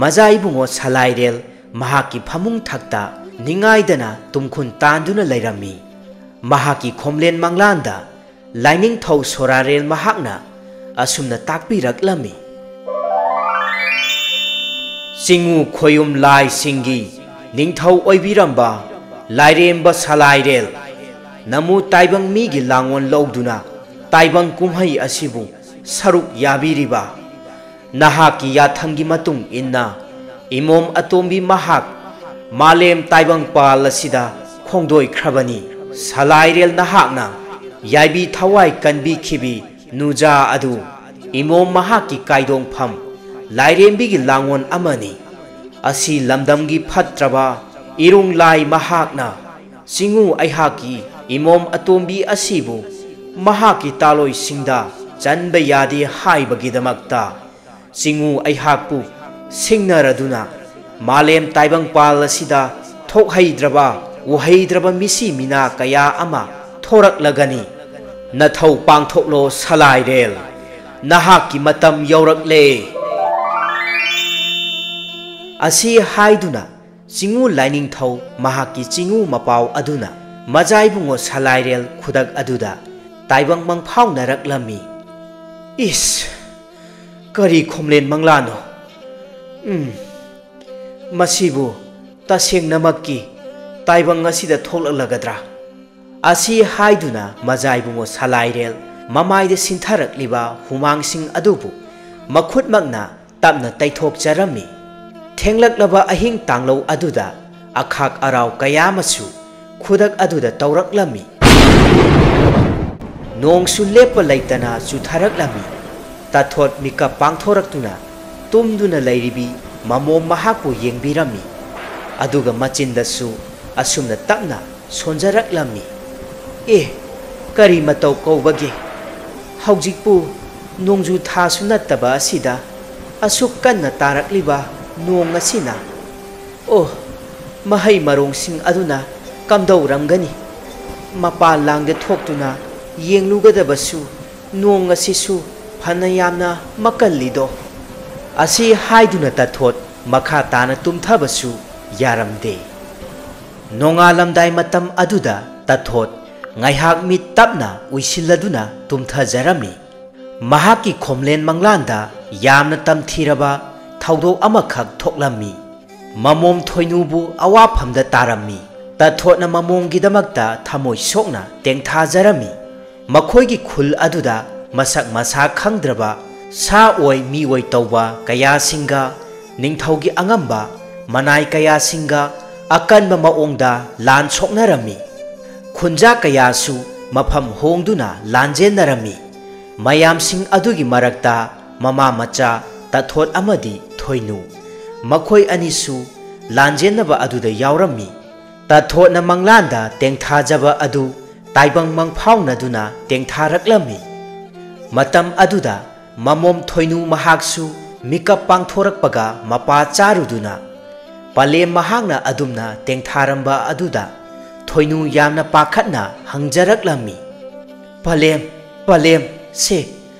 ꯃꯖꯥ ꯏꯕꯨꯡꯉꯣ ꯁꯂꯥꯏꯔꯦꯜ ꯃꯍꯥꯛꯀꯤ ꯐꯃꯨꯡ ꯊꯛꯇ ꯅꯤꯡꯉꯥꯏꯗꯅ ꯇꯨꯝꯈꯨꯟ ꯇꯥꯟꯗꯨꯅ ꯂꯩꯔꯝꯃꯤ꯫ ꯃꯍꯥꯛꯀꯤ ꯈꯣꯝꯂꯦꯟ ꯃꯪꯂꯥꯟꯗ ꯂꯥꯏꯅꯤꯡꯊꯧ ꯁꯣꯔꯥꯔꯦꯜ ꯃꯍꯥꯛꯅ ꯑꯁꯨꯝꯅ ꯇꯥꯛꯄꯤꯔꯛꯂꯝꯃꯤ꯫ ꯆꯤꯡꯉꯨ ꯈꯣꯌꯨꯝ ꯂꯥꯏꯁꯤꯡꯒꯤ ꯅꯤꯡꯊꯧ ꯑꯣꯏꯕꯤꯔꯝꯕ ꯂꯥꯏꯔꯦꯝꯕ ꯁꯂꯥꯏꯔꯦꯜ, ꯅꯃꯨ ꯇꯥꯏꯕꯪ ꯃꯤꯒꯤ ꯂꯥꯡꯑꯣꯟ ꯂꯧꯗꯨꯅ ꯇꯥꯏꯕꯪ ꯀꯨꯝꯍꯩ ꯑꯁꯤꯕꯨ ꯁꯔꯨꯛ ꯌꯥꯕꯤꯔꯤꯕ ꯅꯍꯥꯛꯀꯤ ꯌꯥꯊꯪꯒꯤ ꯃꯇꯨꯡ ꯏꯟꯅ ꯏꯃꯣꯝ ꯑꯇꯣꯝꯕꯤ ꯃꯍꯥꯛ ꯃꯥꯂꯦꯝ ꯇꯥꯏꯕꯪꯄꯥꯜ ꯑꯁꯤꯗ ꯈꯣꯡꯗꯣꯏꯈ꯭ꯔꯕꯅꯤ꯫ ꯁꯂꯥꯏꯔꯦꯜ ꯅꯍꯥꯛꯅ ꯌꯥꯏꯕꯤ ꯊꯋꯥꯏ ꯀꯟꯕꯤꯈꯤꯕꯤ ꯅꯨꯖꯥ ꯑꯗꯨ ꯏꯃꯣꯝ ꯃꯍꯥꯛꯀꯤ ꯀꯥꯏꯗꯣꯡꯐꯝ ꯂꯥꯏꯔꯦꯝꯕꯤꯒꯤ ꯂꯥꯡꯑꯣꯟ ꯑꯃꯅꯤ꯫ ꯑꯁꯤ ꯂꯝꯗꯝꯒꯤ ꯐꯠꯇ꯭ꯔꯕ ꯏꯔꯨꯡ ꯂꯥꯏ ꯃꯍꯥꯛꯅ ꯆꯤꯡꯉꯨ ꯑꯩꯍꯥꯛꯀꯤ ꯏꯃꯣꯝ ꯑꯇꯣꯝꯕꯤ ꯑꯁꯤꯕꯨ ꯃꯍꯥꯛꯀꯤ ꯇꯥꯂꯣꯏꯁꯤꯡꯗ ꯆꯟꯕ ꯌꯥꯗꯦ ꯍꯥꯏꯕꯒꯤꯗꯃꯛꯇ ꯆꯤꯡꯉꯨ ꯑꯩꯍꯥꯛꯄꯨ ꯁꯤꯡꯅꯔꯗꯨꯅ ꯃꯥꯂꯦꯝ ꯇꯥꯏꯕꯪꯄꯥꯜ ꯑꯁꯤꯗ ꯊꯣꯛꯍꯩꯗ꯭ꯔꯕ ꯎꯍꯩꯗ꯭ꯔꯕ ꯃꯤꯁꯤ ꯃꯤꯅꯥ ꯀꯌꯥ ꯑꯃ ꯊꯣꯔꯛꯂꯒꯅꯤ꯫ ꯅꯊꯧ ꯄꯥꯡꯊꯣꯛꯂꯣ ꯁꯂꯥꯏꯔꯦꯜ, ꯅꯍꯥꯛꯀꯤ ꯃꯇꯝ ꯌꯧꯔꯛꯂꯦ꯫ ꯑꯁꯤ ꯍꯥꯏꯗꯨꯅ ꯆꯤꯡꯉꯨ ꯂꯥꯏꯅꯤꯡꯊꯧ ꯃꯍꯥꯛꯀꯤ ꯆꯤꯡꯉꯨ ꯃꯄꯥꯎ ꯑꯗꯨꯅ ꯃꯖꯥꯏꯕꯨꯡꯉꯣ ꯁꯂꯥꯏꯔꯦꯜ ꯈꯨꯗꯛ ꯑꯗꯨꯗ ꯇꯥꯏꯕꯪ ꯃꯪꯐꯥꯎꯅꯔꯛꯂꯝꯃꯤ꯫ ꯏꯁ! ꯀꯔꯤ ꯈꯣꯝꯂꯦꯟ ꯃꯪꯂꯥꯅꯣ? ꯎꯝ, ꯃꯁꯤꯕꯨ ꯇꯁꯦꯡꯅꯃꯛꯀꯤ ꯇꯥꯏꯕꯪ ꯑꯁꯤꯗ ꯊꯣꯛꯂꯛꯂꯒꯗ꯭ꯔꯥ? ꯑꯁꯤ ꯍꯥꯏꯗꯨꯅ ꯃꯖꯥꯏꯕꯨꯡꯉꯣ ꯁꯂꯥꯏꯔꯦꯜ ꯃꯃꯥꯏꯗ ꯁꯤꯟꯊꯔꯛꯂꯤꯕ ꯍꯨꯃꯥꯡꯁꯤꯡ ꯑꯗꯨꯕꯨ ꯃꯈꯨꯠꯃꯛꯅ ꯇꯞꯅ ꯇꯩꯊꯣꯛꯆꯔꯝꯃꯤ꯫ ꯊꯦꯡꯂꯛꯂꯕ ꯑꯍꯤꯡ ꯇꯥꯡꯂꯧ ꯑꯗꯨꯗ ꯑꯈꯥꯛ ꯑꯔꯥꯎ ꯀꯌꯥ ꯑꯃꯁꯨ ꯈꯨꯗꯛ ꯑꯗꯨꯗ ꯇꯧꯔꯛꯂꯝꯃꯤ꯫ ꯅꯣꯡꯁꯨ ꯂꯦꯞꯄ ꯂꯩꯇꯅ ꯆꯨꯊꯔꯛꯂꯝꯃꯤ꯫ ꯇꯥꯊꯣꯠ ꯃꯤꯀꯞ ꯄꯥꯡꯊꯣꯔꯛꯇꯨꯅ ꯇꯨꯝꯗꯨꯅ ꯂꯩꯔꯤꯕꯤ ꯃꯃꯣꯝ ꯃꯍꯥꯛꯄꯨ ꯌꯦꯡꯕꯤꯔꯝꯃꯤ꯫ ꯑꯗꯨꯒ ꯃꯆꯤꯟꯗꯁꯨ ꯑꯁꯨꯝꯅ ꯇꯞꯅ ꯁꯣꯟꯖꯔꯛꯂꯝꯃꯤ꯫ ꯑꯦ, ꯀꯔꯤ ꯃꯇꯧ ꯀꯧꯕꯒꯦ? ꯍꯧꯖꯤꯛꯄꯨ ꯅꯣꯡꯖꯨ ꯊꯥꯁꯨ ꯅꯠꯇꯕ ꯑꯁꯤꯗ ꯑꯁꯨꯛ ꯀꯟꯅ ꯇꯥꯔꯛꯂꯤꯕ ꯅꯣꯡ ꯑꯁꯤꯅ? ꯑꯣ, ꯃꯍꯩ ꯃꯔꯣꯡꯁꯤꯡ ꯑꯗꯨꯅ ꯀꯝꯗꯧꯔꯝꯒꯅꯤ? ꯃꯄꯥꯟ ꯂꯥꯡꯗ ꯊꯣꯛꯇꯨꯅ ꯌꯦꯡꯂꯨꯒꯗꯕꯁꯨ ꯅꯣꯡ ꯑꯁꯤꯁꯨ ꯐꯅ ꯌꯥꯝꯅ ꯃꯀꯜꯂꯤꯗꯣ꯫ ꯑꯁꯤ ꯍꯥꯏꯗꯨꯅ ꯇꯥꯊꯣꯠ ꯃꯈꯥ ꯇꯥꯅ ꯇꯨꯝꯊꯕꯁꯨ ꯌꯥꯔꯝꯗꯦ꯫ ꯅꯣꯡꯉꯥꯜꯂꯝꯗꯥꯏ ꯃꯇꯝ ꯑꯗꯨꯗ ꯇꯥꯊꯣꯠ ꯉꯥꯏꯍꯥꯛ ꯃꯤꯠ ꯇꯞꯅ ꯎꯏꯁꯤꯜꯂꯗꯨꯅ ꯇꯨꯝꯊꯖꯔꯝꯃꯤ꯫ ꯃꯍꯥꯛꯀꯤ ꯈꯣꯝꯂꯦꯟ ꯃꯪꯂꯥꯟꯗ ꯌꯥꯝꯅ ꯇꯝꯊꯤꯔꯕ ꯊꯧꯗꯣꯛ ꯑꯃꯈꯛ ꯊꯣꯛꯂꯝꯃꯤ꯫ ꯃꯃꯣꯝ ꯊꯣꯏꯅꯨꯕꯨ ꯑꯋꯥꯐꯝꯗ ꯇꯥꯔꯝꯃꯤ꯫ ꯇꯥꯊꯣꯠꯅ ꯃꯃꯣꯝꯒꯤꯗꯃꯛꯇ ꯊꯃꯣꯏ ꯁꯣꯛꯅ ꯇꯦꯡꯊꯥꯖꯔꯝꯃꯤ꯫ ꯃꯈꯣꯏꯒꯤ ꯈꯨꯜ ꯑꯗꯨꯗ ꯃꯁꯛ ꯃꯁꯥ ꯈꯪꯗ꯭ꯔꯕ ꯁꯥ ꯑꯣꯏ ꯃꯤ ꯑꯣꯏ ꯇꯧꯕ ꯀꯌꯥꯁꯤꯡꯒ ꯅꯤꯡꯊꯧꯒꯤ ꯑꯉꯝꯕ ꯃꯅꯥꯏ ꯀꯌꯥꯁꯤꯡꯒ ꯑꯀꯟꯕ ꯃꯑꯣꯡꯗ ꯂꯥꯟ ꯁꯣꯛꯅꯔꯝꯃꯤ꯫ ꯈꯨꯟꯖꯥ ꯀꯌꯥꯁꯨ ꯃꯐꯝ ꯍꯣꯡꯗꯨꯅ ꯂꯥꯟꯖꯦꯟꯅꯔꯝꯃꯤ꯫ ꯃꯌꯥꯝꯁꯤꯡ ꯑꯗꯨꯒꯤ ꯃꯔꯛꯇ ꯃꯃꯥ ꯃꯆꯥ ꯇꯥꯊꯣꯠ ꯑꯃꯗꯤ ꯊꯣꯏꯅꯨ, ꯃꯈꯣꯏ ꯑꯅꯤꯁꯨ ꯂꯥꯟꯖꯦꯟꯅꯕ ꯑꯗꯨꯗ ꯌꯥꯎꯔꯝꯃꯤ꯫ ꯇꯥꯊꯣꯠꯅ ꯃꯪꯂꯥꯟꯗ ꯇꯦꯡꯊꯥꯖꯕ ꯑꯗꯨ ꯇꯥꯏꯕꯪ ꯃꯪꯐꯥꯎꯅꯗꯨꯅ ꯇꯦꯡꯊꯥꯔꯛꯂꯝꯃꯤ꯫ ꯃꯇꯝ ꯑꯗꯨꯗ ꯃꯃꯣꯝ ꯊꯣꯏꯅꯨ ꯃꯍꯥꯛꯁꯨ ꯃꯤꯀꯞ ꯄꯥꯡꯊꯣꯔꯛꯄꯒ ꯃꯄꯥ ꯆꯥꯔꯨꯗꯨꯅ ꯄꯂꯦꯝ ꯃꯍꯥꯛꯅ ꯑꯗꯨꯝꯅ ꯇꯦꯡꯊꯥꯔꯝꯕ ꯑꯗꯨꯗ ꯊꯣꯏꯅꯨ ꯌꯥꯝꯅ ꯄꯥꯈꯠꯅ ꯍꯪꯖꯔꯛꯂꯝꯃꯤ, "ꯄꯂꯦꯝ, ꯄꯂꯦꯝ, ꯁꯦ,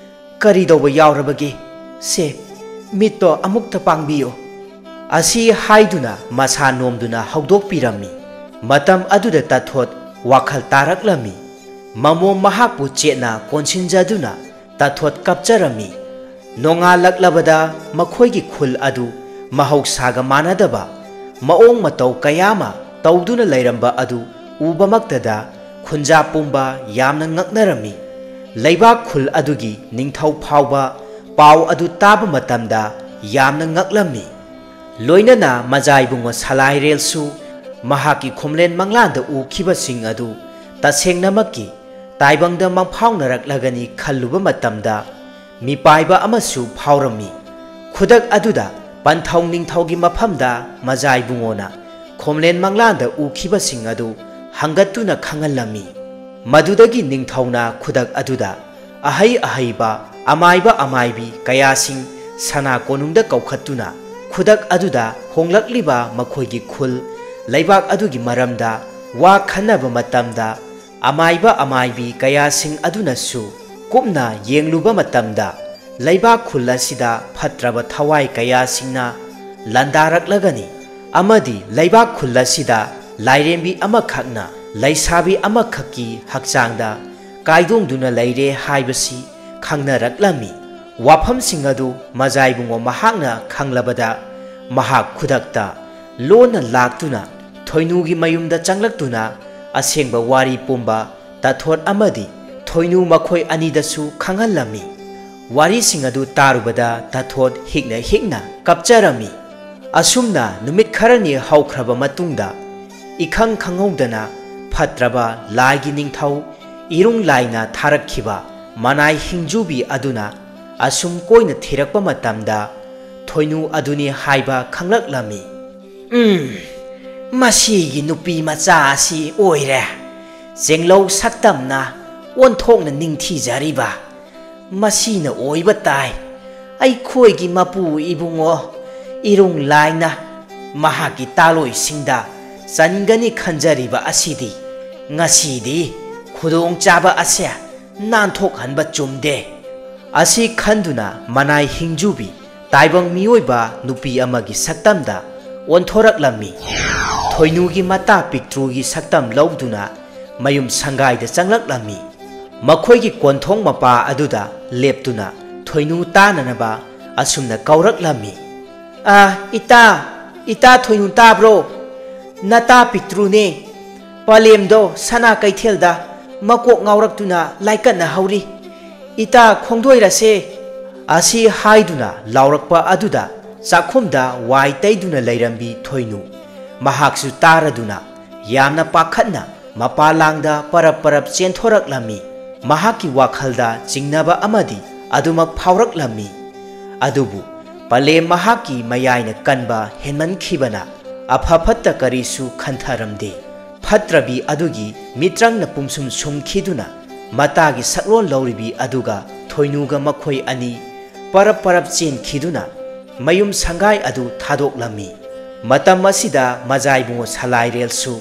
ꯀꯔꯤꯗꯧꯕ ꯌꯥꯎꯔꯕꯒꯦ? ꯁꯦ, ꯃꯤꯠꯇꯣ ꯑꯃꯨꯛꯇ ꯄꯥꯡꯕꯤꯌꯨ"꯫ ꯑꯁꯤ ꯍꯥꯏꯗꯨꯅ ꯃꯁꯥ ꯅꯣꯝꯗꯨꯅ ꯍꯧꯗꯣꯛꯄꯤꯔꯝꯃꯤ꯫ ꯃꯇꯝ ꯑꯗꯨꯗ ꯇꯥꯊꯣꯠ ꯋꯥꯈꯜ ꯇꯥꯔꯛꯂꯝꯃꯤ꯫ ꯃꯃꯣꯝ ꯃꯍꯥꯛꯄꯨ ꯆꯦꯠꯅ ꯀꯣꯟꯁꯤꯟꯖꯗꯨꯅ ꯇꯥꯊꯣꯠ ꯀꯞꯆꯔꯝꯃꯤ꯫ ꯅꯣꯡꯉꯥꯜꯂꯛꯂꯕꯗ ꯃꯈꯣꯏꯒꯤ ꯈꯨꯜ ꯑꯗꯨ ꯃꯍꯧꯁꯥꯒ ꯃꯥꯟꯅꯗꯕ ꯃꯑꯣꯡ ꯃꯇꯧ ꯀꯌꯥ ꯑꯃ ꯇꯧꯗꯨꯅ ꯂꯩꯔꯝꯕ ꯑꯗꯨ ꯎꯕꯃꯛꯇꯗ ꯈꯨꯟꯖꯥ ꯄꯨꯝꯕ ꯌꯥꯝꯅ ꯉꯛꯅꯔꯝꯃꯤ꯫ ꯂꯩꯕꯥꯛ ꯈꯨꯜ ꯑꯗꯨꯒꯤ ꯅꯤꯡꯊꯧ ꯐꯥꯎꯕ ꯄꯥꯎ ꯑꯗꯨ ꯇꯥꯕ ꯃꯇꯝꯗ ꯌꯥꯝꯅ ꯉꯛꯂꯝꯃꯤ꯫ ꯂꯣꯏꯅꯅ ꯃꯖꯥꯏꯕꯨꯡꯉꯣ ꯁꯂꯥꯏꯔꯦꯜꯁꯨ ꯃꯍꯥꯛꯀꯤ ꯈꯣꯝꯂꯦꯟ ꯃꯪꯂꯥꯟꯗ ꯎꯈꯤꯕꯁꯤꯡ ꯑꯗꯨ ꯇꯁꯦꯡꯅꯃꯛꯀꯤ ꯇꯥꯏꯕꯪꯗ ꯃꯪꯐꯥꯎꯅꯔꯛꯂꯒꯅꯤ ꯈꯜꯂꯨꯕ ꯃꯇꯝꯗ ꯃꯤꯄꯥꯏꯕ ꯑꯃꯁꯨ ꯐꯥꯎꯔꯝꯃꯤ꯫ ꯈꯨꯗꯛ ꯑꯗꯨꯗ ꯄꯟꯊꯧ ꯅꯤꯡꯊꯧꯒꯤ ꯃꯐꯝꯗ ꯃꯖꯥꯏꯕꯨꯡꯉꯣꯅ ꯈꯣꯝꯂꯦꯟ ꯃꯪꯂꯥꯟꯗ ꯎꯈꯤꯕꯁꯤꯡ ꯑꯗꯨ ꯍꯪꯒꯠꯇꯨꯅ ꯈꯪꯍꯜꯂꯝꯃꯤ꯫ ꯃꯗꯨꯗꯒꯤ ꯅꯤꯡꯊꯧꯅ ꯈꯨꯗꯛ ꯑꯗꯨꯗ ꯑꯍꯩ ꯑꯍꯩꯕ ꯑꯃꯥꯏꯕ ꯑꯃꯥꯏꯕꯤ ꯀꯌꯥꯁꯤꯡ ꯁꯅꯥ ꯀꯣꯅꯨꯡꯗ ꯀꯧꯈꯠꯇꯨꯅ ꯈꯨꯗꯛ ꯑꯗꯨꯗ ꯍꯣꯡꯂꯛꯂꯤꯕ ꯃꯈꯣꯏꯒꯤ ꯈꯨꯜ ꯂꯩꯕꯥꯛ ꯑꯗꯨꯒꯤ ꯃꯔꯝꯗ ꯋꯥ ꯈꯟꯅꯕ ꯃꯇꯝꯗ ꯑꯃꯥꯏꯕ ꯑꯃꯥꯏꯕꯤ ꯀꯌꯥꯁꯤꯡ ꯑꯗꯨꯅꯁꯨ ꯀꯨꯞꯅ ꯌꯦꯡꯂꯨꯕ ꯃꯇꯝꯗ ꯂꯩꯕꯥꯛ ꯈꯨꯜ ꯑꯁꯤꯗ ꯐꯠꯇ꯭ꯔꯕ ꯊꯋꯥꯏ ꯀꯌꯥꯁꯤꯡꯅ ꯂꯥꯟꯗꯥꯔꯛꯂꯒꯅꯤ ꯑꯃꯗꯤ ꯂꯩꯕꯥꯛ ꯈꯨꯜ ꯑꯁꯤꯗ ꯂꯥꯏꯔꯦꯝꯕꯤ ꯑꯃꯈꯛꯅ ꯂꯩꯁꯥꯕꯤ ꯑꯃꯈꯛꯀꯤ ꯍꯛꯆꯥꯡꯗ ꯀꯥꯏꯗꯣꯡꯗꯨꯅ ꯂꯩꯔꯦ ꯍꯥꯏꯕꯁꯤ ꯈꯪꯅꯔꯛꯂꯝꯃꯤ꯫ ꯋꯥꯐꯝꯁꯤꯡ ꯑꯗꯨ ꯃꯖꯥꯏꯕꯨꯡꯉꯣ ꯃꯍꯥꯛꯅ ꯈꯪꯂꯕꯗ ꯃꯍꯥꯛ ꯈꯨꯗꯛꯇ ꯂꯣꯟꯅ ꯂꯥꯛꯇꯨꯅ ꯊꯣꯏꯅꯨꯒꯤ ꯃꯌꯨꯝꯗ ꯆꯪꯂꯛꯇꯨꯅ ꯑꯁꯦꯡꯕ ꯋꯥꯔꯤ ꯄꯨꯝꯕ ꯇꯥꯊꯣꯠ ꯑꯃꯗꯤ ꯊꯣꯏꯅꯨ ꯃꯈꯣꯏ ꯑꯅꯤꯗꯁꯨ ꯈꯪꯍꯜꯂꯝꯃꯤ꯫ ꯋꯥꯔꯤꯁꯤꯡ ꯑꯗꯨ ꯇꯥꯔꯨꯕꯗ ꯇꯥꯊꯣꯠ ꯍꯤꯛꯅ ꯍꯤꯛꯅ ꯀꯞꯆꯔꯝꯃꯤ꯫ ꯑꯁꯨꯝꯅ ꯅꯨꯃꯤꯠ ꯈꯔꯅꯤ ꯍꯧꯈ꯭ꯔꯕ ꯃꯇꯨꯡꯗ ꯏꯈꯪ ꯈꯪꯍꯧꯗꯅ ꯐꯠꯇ꯭ꯔꯕ ꯂꯥꯏꯒꯤ ꯅꯤꯡꯊꯧ ꯏꯔꯨꯡ ꯂꯥꯏꯅ ꯊꯥꯔꯛꯈꯤꯕ ꯃꯅꯥꯏ ꯍꯤꯡꯖꯨꯕꯤ ꯑꯗꯨꯅ ꯑꯁꯨꯝ ꯀꯣꯏꯅ ꯊꯤꯔꯛꯄ ꯃꯇꯝꯗ ꯊꯣꯏꯅꯨ ꯑꯗꯨꯅꯤ ꯍꯥꯏꯕ ꯈꯪꯂꯛꯂꯝꯃꯤ꯫ "ꯎꯝ, ꯃꯁꯤꯒꯤ ꯅꯨꯄꯤ ꯃꯆꯥ ꯑꯁꯤ ꯑꯣꯏꯔꯦ꯫ ꯆꯦꯡꯂꯧ ꯁꯛꯇꯝꯅ ꯑꯣꯟꯊꯣꯛꯅ ꯅꯤꯡꯊꯤꯖꯔꯤꯕ꯫ ꯃꯁꯤꯅ ꯑꯣꯏꯕ ꯇꯥꯏ꯫ ꯑꯩꯈꯣꯏꯒꯤ ꯃꯄꯨ ꯏꯕꯨꯡꯉꯣ ꯏꯔꯨꯡ ꯂꯥꯏꯅ ꯃꯍꯥꯛꯀꯤ ꯇꯥꯂꯣꯏꯁꯤꯡꯗ ꯆꯟꯒꯅꯤ ꯈꯟꯖꯔꯤꯕ ꯑꯁꯤꯗꯤ ꯉꯁꯤꯗꯤ ꯈꯨꯗꯣꯡꯆꯥꯕ ꯑꯁꯦ ꯅꯥꯟꯊꯣꯛꯍꯟꯕ ꯆꯨꯝꯗꯦ"꯫ ꯑꯁꯤ ꯈꯟꯗꯨꯅ ꯃꯅꯥꯏ ꯍꯤꯡꯖꯨꯕꯤ ꯇꯥꯏꯕꯪ ꯃꯤꯑꯣꯏꯕ ꯅꯨꯄꯤ ꯑꯃꯒꯤ ꯁꯛꯇꯝꯗ ꯑꯣꯟꯊꯣꯔꯛꯂꯝꯃꯤ꯫ ꯊꯣꯏꯅꯨꯒꯤ ꯃꯇꯥ ꯄꯤꯛꯇ꯭ꯔꯨꯒꯤ ꯁꯛꯇꯝ ꯂꯧꯗꯨꯅ ꯃꯌꯨꯝ ꯁꯪꯒꯥꯏꯗ ꯆꯪꯂꯛꯂꯝꯃꯤ꯫ ꯃꯈꯣꯏꯒꯤ ꯀꯣꯟꯊꯣꯡ ꯃꯄꯥ ꯑꯗꯨꯗ ꯂꯦꯞꯇꯨꯅ ꯊꯣꯏꯅꯨ ꯇꯥꯅꯅꯕ ꯑꯁꯨꯝꯅ ꯀꯧꯔꯛꯂꯝꯃꯤ꯫ "ꯑ, ꯏꯇꯥ, ꯏꯇꯥ ꯊꯣꯏꯅꯨ ꯇꯥꯕ꯭ꯔꯣ? ꯅꯇꯥ ꯄꯤꯛꯇ꯭ꯔꯨꯅꯦ꯫ ꯄꯂꯦꯝꯗꯣ ꯁꯅꯥ ꯀꯩꯊꯦꯜꯗ ꯃꯀꯣꯛ ꯉꯥꯎꯔꯛꯇꯨꯅ ꯂꯥꯏꯀꯠꯅ ꯍꯧꯔꯤ꯫ ꯏꯇꯥ ꯈꯣꯡꯗꯣꯏꯔꯁꯦ"꯫ ꯑꯁꯤ ꯍꯥꯏꯗꯨꯅ ꯂꯥꯎꯔꯛꯄ ꯑꯗꯨꯗ ꯆꯥꯛꯈꯨꯝꯗ ꯋꯥꯏ ꯇꯩꯗꯨꯅ ꯂꯩꯔꯝꯕꯤ ꯊꯣꯏꯅꯨ ꯃꯍꯥꯛꯁꯨ ꯇꯥꯔꯗꯨꯅ ꯌꯥꯝꯅ ꯄꯥꯈꯠꯅ ꯃꯄꯥꯂꯥꯡꯗ ꯄꯔꯞ ꯄꯔꯞ ꯆꯦꯟꯊꯣꯔꯛꯂꯝꯃꯤ꯫ ꯃꯍꯥꯛꯀꯤ ꯋꯥꯈꯜꯗ ꯆꯤꯡꯅꯕ ꯑꯃꯗꯤ ꯑꯗꯨꯃꯛ ꯐꯥꯎꯔꯛꯂꯝꯃꯤ꯫ ꯑꯗꯨꯕꯨ ꯄꯂꯦꯝ ꯃꯍꯥꯛꯀꯤ ꯃꯌꯥꯏꯅ ꯀꯟꯕ ꯍꯦꯟꯃꯟꯈꯤꯕꯅ ꯑꯐ ꯐꯠꯇ ꯀꯔꯤꯁꯨ ꯈꯟꯊꯔꯝꯗꯦ꯫ ꯐꯠꯇ꯭ꯔꯕꯤ ꯑꯗꯨꯒꯤ ꯃꯤꯇ꯭ꯔꯪꯅ ꯄꯨꯝꯁꯨꯝ ꯁꯨꯝꯈꯤꯗꯨꯅ ꯃꯇꯥꯒꯤ ꯁꯛꯂꯣꯟ ꯂꯧꯔꯤꯕꯤ ꯑꯗꯨꯒ ꯊꯣꯏꯅꯨꯒ ꯃꯈꯣꯏ ꯑꯅꯤ ꯄꯔꯞ ꯄꯔꯞ ꯆꯦꯟꯈꯤꯗꯨꯅ ꯃꯌꯨꯝ ꯁꯪꯒꯥꯏ ꯑꯗꯨ ꯊꯥꯗꯣꯛꯂꯝꯃꯤ꯫ ꯃꯇꯝ ꯑꯁꯤꯗ ꯃꯖꯥꯏꯕꯨꯡꯉꯣ ꯁꯂꯥꯏꯔꯦꯜꯁꯨ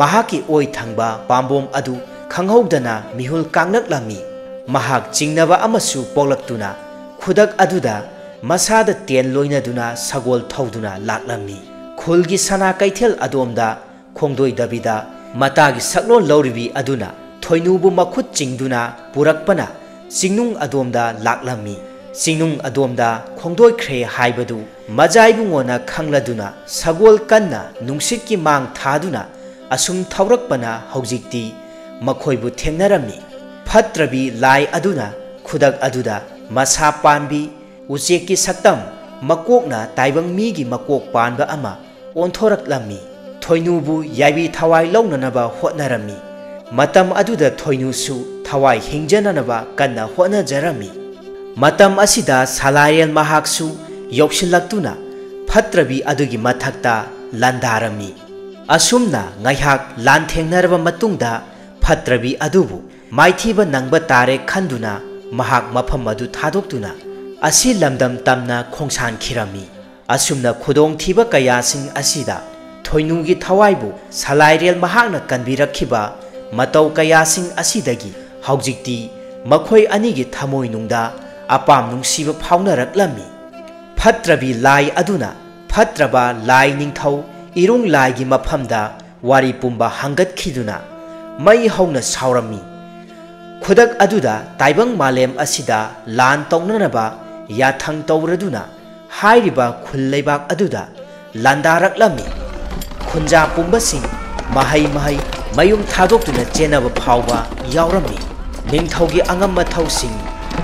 ꯃꯍꯥꯛꯀꯤ ꯑꯣꯏ ꯊꯪꯕ ꯄꯥꯝꯕꯣꯝ ꯑꯗꯨ ꯈꯪꯍꯧꯗꯅ ꯃꯤꯍꯨꯜ ꯀꯥꯡꯂꯛꯂꯝꯃꯤ꯫ ꯃꯍꯥꯛ ꯆꯤꯡꯅꯕ ꯑꯃꯁꯨ ꯄꯣꯛꯂꯛꯇꯨꯅ ꯈꯨꯗꯛ ꯑꯗꯨꯗ ꯃꯁꯥꯗ ꯇꯦꯟ ꯂꯣꯏꯅꯗꯨꯅ ꯁꯒꯣꯜ ꯊꯧꯗꯨꯅ ꯂꯥꯛꯂꯝꯃꯤ꯫ ꯈꯨꯜꯒꯤ ꯁꯅꯥ ꯀꯩꯊꯦꯜ ꯑꯗꯣꯝꯗ ꯈꯣꯡꯗꯣꯏꯗꯕꯤꯗ ꯃꯇꯥꯒꯤ ꯁꯛꯂꯣꯟ ꯂꯧꯔꯤꯕꯤ ꯑꯗꯨꯅ ꯊꯣꯏꯅꯨꯕꯨ ꯃꯈꯨꯠ ꯆꯤꯡꯗꯨꯅ ꯄꯨꯔꯛꯄꯅ ꯆꯤꯡꯅꯨꯡ ꯑꯗꯣꯝꯗ ꯂꯥꯛꯂꯝꯃꯤ꯫ ꯆꯤꯡꯅꯨꯡ ꯑꯗꯣꯝꯗ ꯈꯣꯡꯗꯣꯏꯈ꯭ꯔꯦ ꯍꯥꯏꯕꯗꯨ ꯃꯖꯥꯏꯕꯨꯡꯉꯣꯅ ꯈꯪꯂꯗꯨꯅ ꯁꯒꯣꯜ ꯀꯟꯅ ꯅꯨꯡꯁꯤꯠꯀꯤ ꯃꯥꯡ ꯊꯥꯗꯨꯅ ꯑꯁꯨꯝ ꯊꯧꯔꯛꯄꯅ ꯍꯧꯖꯤꯛꯇꯤ ꯃꯈꯣꯏꯕꯨ ꯊꯦꯡꯅꯔꯝꯃꯤ꯫ ꯐꯠꯇ꯭ꯔꯕꯤ ꯂꯥꯏ ꯑꯗꯨꯅ ꯈꯨꯗꯛ ꯑꯗꯨꯗ ꯃꯁꯥ ꯄꯥꯟꯕꯤ ꯎꯆꯦꯛꯀꯤ ꯁꯛꯇꯝ, ꯃꯀꯣꯛꯅ ꯇꯥꯏꯕꯪ ꯃꯤꯒꯤ ꯃꯀꯣꯛ ꯄꯥꯟꯕ ꯑꯃ ꯑꯣꯟꯊꯣꯔꯛꯂꯝꯃꯤ꯫ ꯊꯣꯏꯅꯨꯕꯨ ꯌꯥꯏꯕꯤ ꯊꯋꯥꯏ ꯂꯧꯅꯅꯕ ꯍꯣꯠꯅꯔꯝꯃꯤ꯫ ꯃꯇꯝ ꯑꯗꯨꯗ ꯊꯣꯏꯅꯨꯁꯨ ꯊꯋꯥꯏ ꯍꯤꯡꯖꯅꯅꯕ ꯀꯟꯅ ꯍꯣꯠꯅꯖꯔꯝꯃꯤ꯫ ꯃꯇꯝ ꯑꯁꯤꯗ ꯁꯂꯥꯏꯔꯦꯜ ꯃꯍꯥꯛꯁꯨ ꯌꯧꯁꯤꯜꯂꯛꯇꯨꯅ ꯐꯠꯇ꯭ꯔꯕꯤ ꯑꯗꯨꯒꯤ ꯃꯊꯛꯇ ꯂꯥꯟꯗꯥꯔꯝꯃꯤ꯫ ꯑꯁꯨꯝꯅ ꯉꯥꯏꯍꯥꯛ ꯂꯥꯟꯊꯦꯡꯅꯔꯕ ꯃꯇꯨꯡꯗ ꯐꯠꯇ꯭ꯔꯕꯤ ꯑꯗꯨꯕꯨ ꯃꯥꯏꯊꯤꯕ ꯅꯪꯕ ꯇꯥꯔꯦ ꯈꯟꯗꯨꯅ ꯃꯍꯥꯛ ꯃꯐꯝ ꯑꯗꯨ ꯊꯥꯗꯣꯛꯇꯨꯅ ꯑꯁꯤ ꯂꯝꯗꯝ ꯇꯝꯅ ꯈꯣꯡꯁꯥꯟꯈꯤꯔꯝꯃꯤ꯫ ꯑꯁꯨꯝꯅ ꯈꯨꯗꯣꯡꯊꯤꯕ ꯀꯌꯥꯁꯤꯡ ꯑꯁꯤꯗ ꯊꯣꯏꯅꯨꯒꯤ ꯊꯋꯥꯏꯕꯨ ꯁꯂꯥꯏꯔꯦꯜ ꯃꯍꯥꯛꯅ ꯀꯟꯕꯤꯔꯛꯈꯤꯕ ꯃꯇꯧ ꯀꯌꯥꯁꯤꯡ ꯑꯁꯤꯗꯒꯤ ꯍꯧꯖꯤꯛꯇꯤ ꯃꯈꯣꯏ ꯑꯅꯤꯒꯤ ꯊꯃꯣꯏꯅꯨꯡꯗ ꯑꯄꯥꯝ ꯅꯨꯡꯁꯤꯕ ꯐꯥꯎꯅꯔꯛꯂꯝꯃꯤ꯫ ꯐꯠꯇ꯭ꯔꯕꯤ ꯂꯥꯏ ꯑꯗꯨꯅ ꯐꯠꯇ꯭ꯔꯕ ꯂꯥꯏ ꯅꯤꯡꯊꯧ ꯏꯔꯨꯡ ꯂꯥꯏꯒꯤ ꯃꯐꯝꯗ ꯋꯥꯔꯤ ꯄꯨꯝꯕ ꯍꯪꯒꯠꯈꯤꯗꯨꯅ ꯃꯩ ꯍꯧꯅ ꯁꯥꯎꯔꯝꯃꯤ꯫ ꯈꯨꯗꯛ ꯑꯗꯨꯗ ꯇꯥꯏꯕꯪ ꯃꯥꯂꯦꯝ ꯑꯁꯤꯗ ꯂꯥꯟ ꯇꯧꯅꯅꯕ ꯌꯥꯊꯪ ꯇꯧꯔꯗꯨꯅ ꯍꯥꯏꯔꯤꯕ ꯈꯨꯜ ꯂꯩꯕꯥꯛ ꯑꯗꯨꯗ ꯂꯥꯟꯗꯥꯔꯛꯂꯝꯃꯤ꯫ ꯈꯨꯟꯖꯥ ꯄꯨꯝꯕꯁꯤꯡ ꯃꯍꯩ ꯃꯍꯩ ꯃꯌꯨꯝ ꯊꯥꯗꯣꯛꯇꯨꯅ ꯆꯦꯟꯅꯕ ꯐꯥꯎꯕ ꯌꯥꯎꯔꯝꯃꯤ꯫ ꯅꯤꯡꯊꯧꯒꯤ ꯑꯉꯝ ꯃꯊꯧꯁꯤꯡ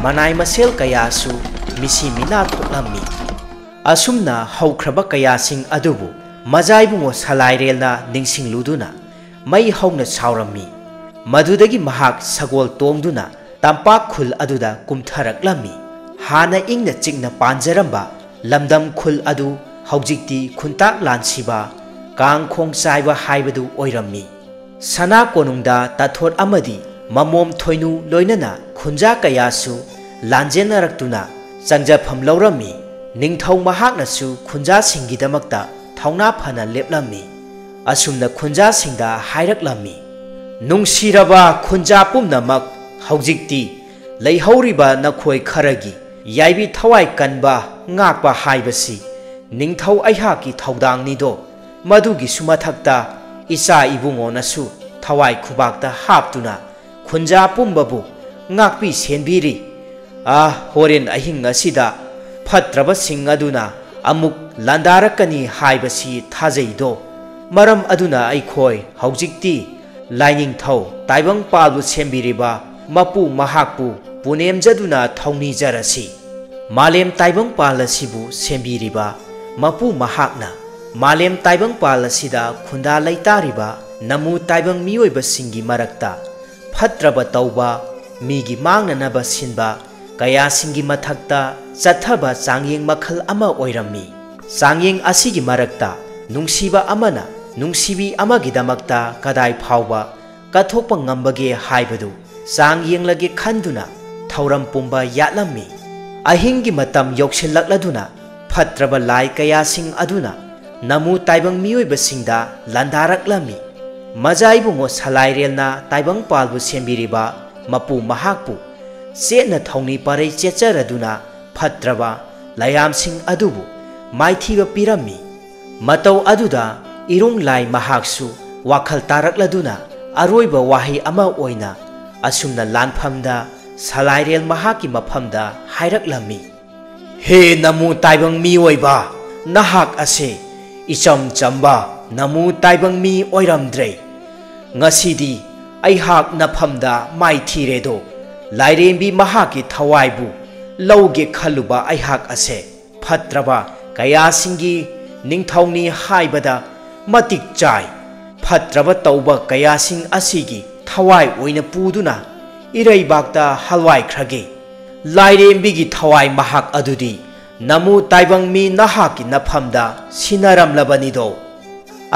ꯃꯅꯥꯏ ꯃꯁꯦꯜ ꯀꯌꯥꯁꯨ ꯃꯤꯁꯤ ꯃꯤꯅꯥ ꯊꯣꯛꯂꯝꯃꯤ꯫ ꯑꯁꯨꯝꯅ ꯍꯧꯈ꯭ꯔꯕ ꯀꯌꯥꯁꯤꯡ ꯑꯗꯨꯕꯨ ꯃꯖꯥꯏꯕꯨꯡꯉꯣ ꯁꯂꯥꯏꯔꯦꯜꯅ ꯅꯤꯡꯁꯤꯡꯂꯨꯗꯨꯅ ꯃꯩ ꯍꯧꯅ ꯁꯥꯎꯔꯝꯃꯤ꯫ ꯃꯗꯨꯗꯒꯤ ꯃꯍꯥꯛ ꯁꯒꯣꯜ ꯇꯣꯡꯗꯨꯅ ꯇꯝꯄꯥꯛ ꯈꯨꯜ ꯑꯗꯨꯗ ꯀꯨꯝꯊꯔꯛꯂꯝꯃꯤ꯫ ꯍꯥꯟꯅ ꯏꯪꯅ ꯆꯤꯛꯅ ꯄꯥꯟꯖꯔꯝꯕ ꯂꯝꯗꯝ ꯈꯨꯜ ꯑꯗꯨ ꯍꯧꯖꯤꯛꯇꯤ ꯈꯨꯟꯇꯥꯛ ꯂꯥꯟꯁꯤꯕ, ꯀꯥꯡ ꯈꯣꯡ ꯆꯥꯏꯕ ꯍꯥꯏꯕꯗꯨ ꯑꯣꯏꯔꯝꯃꯤ꯫ ꯁꯅꯥ ꯀꯣꯅꯨꯡꯗ ꯇꯥꯊꯣꯠ ꯑꯃꯗꯤ ꯃꯃꯣꯝ ꯊꯣꯏꯅꯨ ꯂꯣꯏꯅꯅ ꯈꯨꯟꯖꯥ ꯀꯌꯥꯁꯨ ꯂꯥꯟꯖꯦꯟꯅꯔꯛꯇꯨꯅ ꯆꯪꯖꯐꯝ ꯂꯧꯔꯝꯃꯤ꯫ ꯅꯤꯡꯊꯧ ꯃꯍꯥꯛꯅꯁꯨ ꯈꯨꯟꯖꯥꯁꯤꯡꯒꯤꯗꯃꯛꯇ ꯊꯧꯅꯥ ꯐꯅ ꯂꯦꯞꯂꯝꯃꯤ꯫ ꯑꯁꯨꯝꯅ ꯈꯨꯟꯖꯥꯁꯤꯡꯗ ꯍꯥꯏꯔꯛꯂꯝꯃꯤ, "ꯅꯨꯡꯁꯤꯔꯕ ꯈꯨꯟꯖꯥ ꯄꯨꯝꯅꯃꯛ, ꯍꯧꯖꯤꯛꯇꯤ ꯂꯩꯍꯧꯔꯤꯕ ꯅꯈꯣꯏ ꯈꯔꯒꯤ ꯌꯥꯏꯕꯤ ꯊꯋꯥꯏ ꯀꯟꯕ ꯉꯥꯛꯄ ꯍꯥꯏꯕꯁꯤ ꯅꯤꯡꯊꯧ ꯑꯩꯍꯥꯛꯀꯤ ꯊꯧꯗꯥꯡꯅꯤꯗꯣ꯫ ꯃꯗꯨꯒꯤꯁꯨ ꯃꯊꯛꯇ ꯏꯆꯥ ꯏꯕꯨꯡꯉꯣꯅꯁꯨ ꯊꯋꯥꯏ ꯈꯨꯕꯥꯛꯇ ꯍꯥꯞꯇꯨꯅ ꯈꯨꯟꯖꯥ ꯄꯨꯝꯕꯕꯨ ꯉꯥꯛꯄꯤ ꯁꯦꯟꯕꯤꯔꯤ꯫ ꯑꯥ, ꯍꯣꯔꯦꯟ ꯑꯍꯤꯡ ꯑꯁꯤꯗ ꯐꯠꯇ꯭ꯔꯕꯁꯤꯡ ꯑꯗꯨꯅ ꯑꯃꯨꯛ ꯂꯥꯟꯗꯥꯔꯛꯀꯅꯤ ꯍꯥꯏꯕꯁꯤ ꯊꯥꯖꯩꯗꯣ꯫ ꯃꯔꯝ ꯑꯗꯨꯅ ꯑꯩꯈꯣꯏ ꯍꯧꯖꯤꯛꯇꯤ ꯂꯥꯏꯅꯤꯡꯊꯧ ꯇꯥꯏꯕꯪꯄꯥꯜꯕꯨ ꯁꯦꯝꯕꯤꯔꯤꯕ ꯃꯄꯨ ꯃꯍꯥꯛꯄꯨ ꯄꯨꯅꯦꯝꯖꯗꯨꯅ ꯊꯧꯅꯤꯖꯔꯁꯤ꯫ ꯃꯥꯂꯦꯝ ꯇꯥꯏꯕꯪꯄꯥꯜ ꯑꯁꯤꯕꯨ ꯁꯦꯝꯕꯤꯔꯤꯕ ꯃꯄꯨ ꯃꯍꯥꯛꯅ ꯃꯥꯂꯦꯝ ꯇꯥꯏꯕꯪꯄꯥꯜ ꯑꯁꯤꯗ ꯈꯨꯟꯗꯥ ꯂꯩꯇꯥꯔꯤꯕ ꯅꯃꯨ ꯇꯥꯏꯕꯪ ꯃꯤꯑꯣꯏꯕꯁꯤꯡꯒꯤ ꯃꯔꯛꯇ ꯐꯠꯇ꯭ꯔꯕ ꯇꯧꯕ, ꯃꯤꯒꯤ ꯃꯥꯡꯅꯅꯕ ꯁꯤꯟꯕ ꯀꯌꯥꯁꯤꯡꯒꯤ ꯃꯊꯛꯇ ꯆꯠꯊꯕ ꯆꯥꯡꯌꯦꯡ ꯃꯈꯜ ꯑꯃ ꯑꯣꯏꯔꯝꯃꯤ꯫ ꯆꯥꯡꯌꯦꯡ ꯑꯁꯤꯒꯤ ꯃꯔꯛꯇ ꯅꯨꯡꯁꯤꯕ ꯑꯃꯅ ꯅꯨꯡꯁꯤꯕꯤ ꯑꯃꯒꯤꯗꯃꯛꯇ ꯀꯗꯥꯏ ꯐꯥꯎꯕ ꯀꯠꯊꯣꯛꯄ ꯉꯝꯕꯒꯦ ꯍꯥꯏꯕꯗꯨ ꯆꯥꯡ ꯌꯦꯡꯂꯒꯦ ꯈꯟꯗꯨꯅ ꯊꯧꯔꯝ ꯄꯨꯝꯕ ꯌꯥꯠꯂꯝꯃꯤ꯫ ꯑꯍꯤꯡꯒꯤ ꯃꯇꯝ ꯌꯧꯁꯤꯜꯂꯛꯂꯗꯨꯅ ꯐꯠꯇ꯭ꯔꯕ ꯂꯥꯏ ꯀꯌꯥꯁꯤꯡ ꯑꯗꯨꯅ ꯅꯃꯨ ꯇꯥꯏꯕꯪ ꯃꯤꯑꯣꯏꯕꯁꯤꯡꯗ ꯂꯥꯟꯗꯥꯔꯛꯂꯝꯃꯤ꯫ ꯃꯖꯥ ꯏꯕꯨꯡꯉꯣ ꯁꯂꯥꯏꯔꯦꯜꯅ ꯇꯥꯏꯕꯪꯄꯥꯜꯕꯨ ꯁꯦꯝꯕꯤꯔꯤꯕ ꯃꯄꯨ ꯃꯍꯥꯛꯄꯨ ꯆꯦꯠꯅ ꯊꯧꯅꯤ ꯄꯔꯩ ꯆꯦꯠꯆꯔꯗꯨꯅ ꯐꯠꯇ꯭ꯔꯕ ꯂꯥꯏꯌꯥꯝꯁꯤꯡ ꯑꯗꯨꯕꯨ ꯃꯥꯏꯊꯤꯕ ꯄꯤꯔꯝꯃꯤ꯫ ꯃꯇꯧ ꯑꯗꯨꯗ ꯏꯔꯨꯡ ꯂꯥꯏ ꯃꯍꯥꯛꯁꯨ ꯋꯥꯈꯜ ꯇꯥꯔꯛꯂꯗꯨꯅ ꯑꯔꯣꯏꯕ ꯋꯥꯍꯩ ꯑꯃ ꯑꯣꯏꯅ ꯑꯁꯨꯝꯅ ꯂꯥꯟꯐꯝꯗ ꯁꯂꯥꯏꯔꯦꯜ ꯃꯍꯥꯛꯀꯤ ꯃꯐꯝꯗ ꯍꯥꯏꯔꯛꯂꯝꯃꯤ, "ꯍꯦ ꯅꯃꯨ ꯇꯥꯏꯕꯪ ꯃꯤꯑꯣꯏꯕ, ꯅꯍꯥꯛ ꯑꯁꯦ ꯏꯆꯝ ꯆꯝꯕ ꯅꯃꯨ ꯇꯥꯏꯕꯪ ꯃꯤ ꯑꯣꯏꯔꯝꯗ꯭ꯔꯦ꯫ ꯉꯁꯤꯗꯤ ꯑꯩꯍꯥꯛ ꯅꯐꯝꯗ ꯃꯥꯏꯊꯤꯔꯦꯗꯣ꯫ ꯂꯥꯏꯔꯦꯝꯕꯤ ꯃꯍꯥꯛꯀꯤ ꯊꯋꯥꯏꯕꯨ ꯂꯧꯒꯦ ꯈꯜꯂꯨꯕ ꯑꯩꯍꯥꯛ ꯑꯁꯦ ꯐꯠꯇ꯭ꯔꯕ ꯀꯌꯥꯁꯤꯡꯒꯤ ꯅꯤꯡꯊꯧꯅꯤ ꯍꯥꯏꯕꯗ ꯃꯇꯤꯛ ꯆꯥꯏ꯫ ꯐꯠꯇ꯭ꯔꯕ ꯇꯧꯕ ꯀꯌꯥꯁꯤꯡ ꯑꯁꯤꯒꯤ ꯊꯋꯥꯏ ꯑꯣꯏꯅ ꯄꯨꯗꯨꯅ ꯏꯔꯩꯕꯥꯛꯇ ꯍꯜꯋꯥꯏꯈ꯭ꯔꯒꯦ꯫ ꯂꯥꯏꯔꯦꯝꯕꯤꯒꯤ ꯊꯋꯥꯏ ꯃꯍꯥꯛ ꯑꯗꯨꯗꯤ ꯅꯃꯨ ꯇꯥꯏꯕꯪ ꯃꯤ ꯅꯍꯥꯛꯀꯤ ꯅꯐꯝꯗ ꯁꯤꯟꯅꯔꯝꯂꯕꯅꯤꯗꯣ"꯫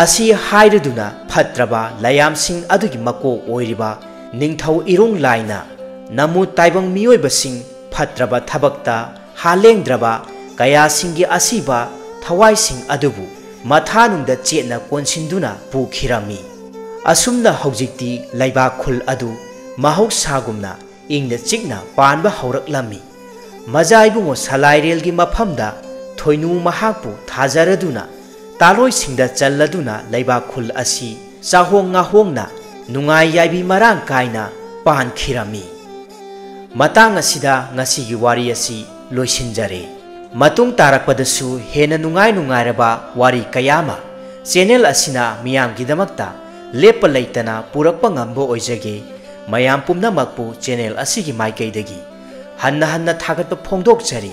ꯑꯁꯤ ꯍꯥꯏꯔꯗꯨꯅ ꯐꯠꯇ꯭ꯔꯕ ꯂꯥꯏꯌꯥꯝꯁꯤꯡ ꯑꯗꯨꯒꯤ ꯃꯀꯣꯛ ꯑꯣꯏꯔꯤꯕ ꯅꯤꯡꯊꯧ ꯏꯔꯨꯡ ꯂꯥꯏꯅ ꯅꯃꯨ ꯇꯥꯏꯕꯪ ꯃꯤꯑꯣꯏꯕꯁꯤꯡ ꯐꯠꯇ꯭ꯔꯕ ꯊꯕꯛꯇ ꯍꯥꯂꯦꯡꯗ꯭ꯔꯕ ꯀꯌꯥꯁꯤꯡꯒꯤ ꯑꯁꯤꯕ ꯊꯋꯥꯏꯁꯤꯡ ꯑꯗꯨꯕꯨ ꯃꯊꯥꯅꯨꯡꯗ ꯆꯦꯠꯅ ꯀꯣꯟꯁꯤꯟꯗꯨꯅ ꯄꯨꯈꯤꯔꯝꯃꯤ꯫ ꯑꯁꯨꯝꯅ ꯍꯧꯖꯤꯛꯇꯤ ꯂꯩꯕꯥꯛ ꯈꯨꯜ ꯑꯗꯨ ꯃꯍꯧꯁꯥꯒꯨꯝꯅ ꯏꯪꯅ ꯆꯤꯛꯅ ꯄꯥꯟꯕ ꯍꯧꯔꯛꯂꯝꯃꯤ꯫ ꯃꯖꯥ ꯏꯕꯨꯡꯉꯣ ꯁꯂꯥꯏꯔꯦꯜꯒꯤ ꯃꯐꯝꯗ ꯊꯣꯏꯅꯨ ꯃꯍꯥꯛꯄꯨ ꯊꯥꯖꯔꯗꯨꯅ ꯇꯥꯂꯣꯏꯁꯤꯡꯗ ꯆꯜꯂꯗꯨꯅ ꯂꯩꯕꯥꯛ ꯈꯨꯜ ꯑꯁꯤ ꯆꯥꯍꯣꯡ ꯉꯥꯍꯣꯡꯅ ꯅꯨꯡꯉꯥꯏ ꯌꯥꯏꯕꯤ ꯃꯔꯥꯡ ꯀꯥꯏꯅ ꯄꯥꯟꯈꯤꯔꯝꯃꯤ꯫ ꯃꯇꯥꯡ ꯑꯁꯤꯗ ꯉꯁꯤꯒꯤ ꯋꯥꯔꯤ ꯑꯁꯤ ꯂꯣꯏꯁꯤꯟꯖꯔꯦ꯫ ꯃꯇꯨꯡ ꯇꯥꯔꯛꯄꯗꯁꯨ ꯍꯦꯟꯅ ꯅꯨꯡꯉꯥꯏ ꯅꯨꯡꯉꯥꯏꯔꯕ ꯋꯥꯔꯤ ꯀꯌꯥ ꯑꯃ ꯆꯦꯅꯦꯜ ꯑꯁꯤꯅ ꯃꯤꯌꯥꯝꯒꯤꯗꯃꯛꯇ ꯂꯦꯞꯄ ꯂꯩꯇꯅ ꯄꯨꯔꯛꯄ ꯉꯝꯕ ꯑꯣꯏꯖꯒꯦ꯫ ꯃꯌꯥꯝ ꯄꯨꯝꯅꯃꯛꯄꯨ ꯆꯦꯅꯦꯜ ꯑꯁꯤꯒꯤ ꯃꯥꯏꯀꯩꯗꯒꯤ ꯍꯟꯅ ꯍꯟꯅ ꯊꯥꯒꯠꯄ ꯐꯣꯡꯗꯣꯛꯆꯔꯤ꯫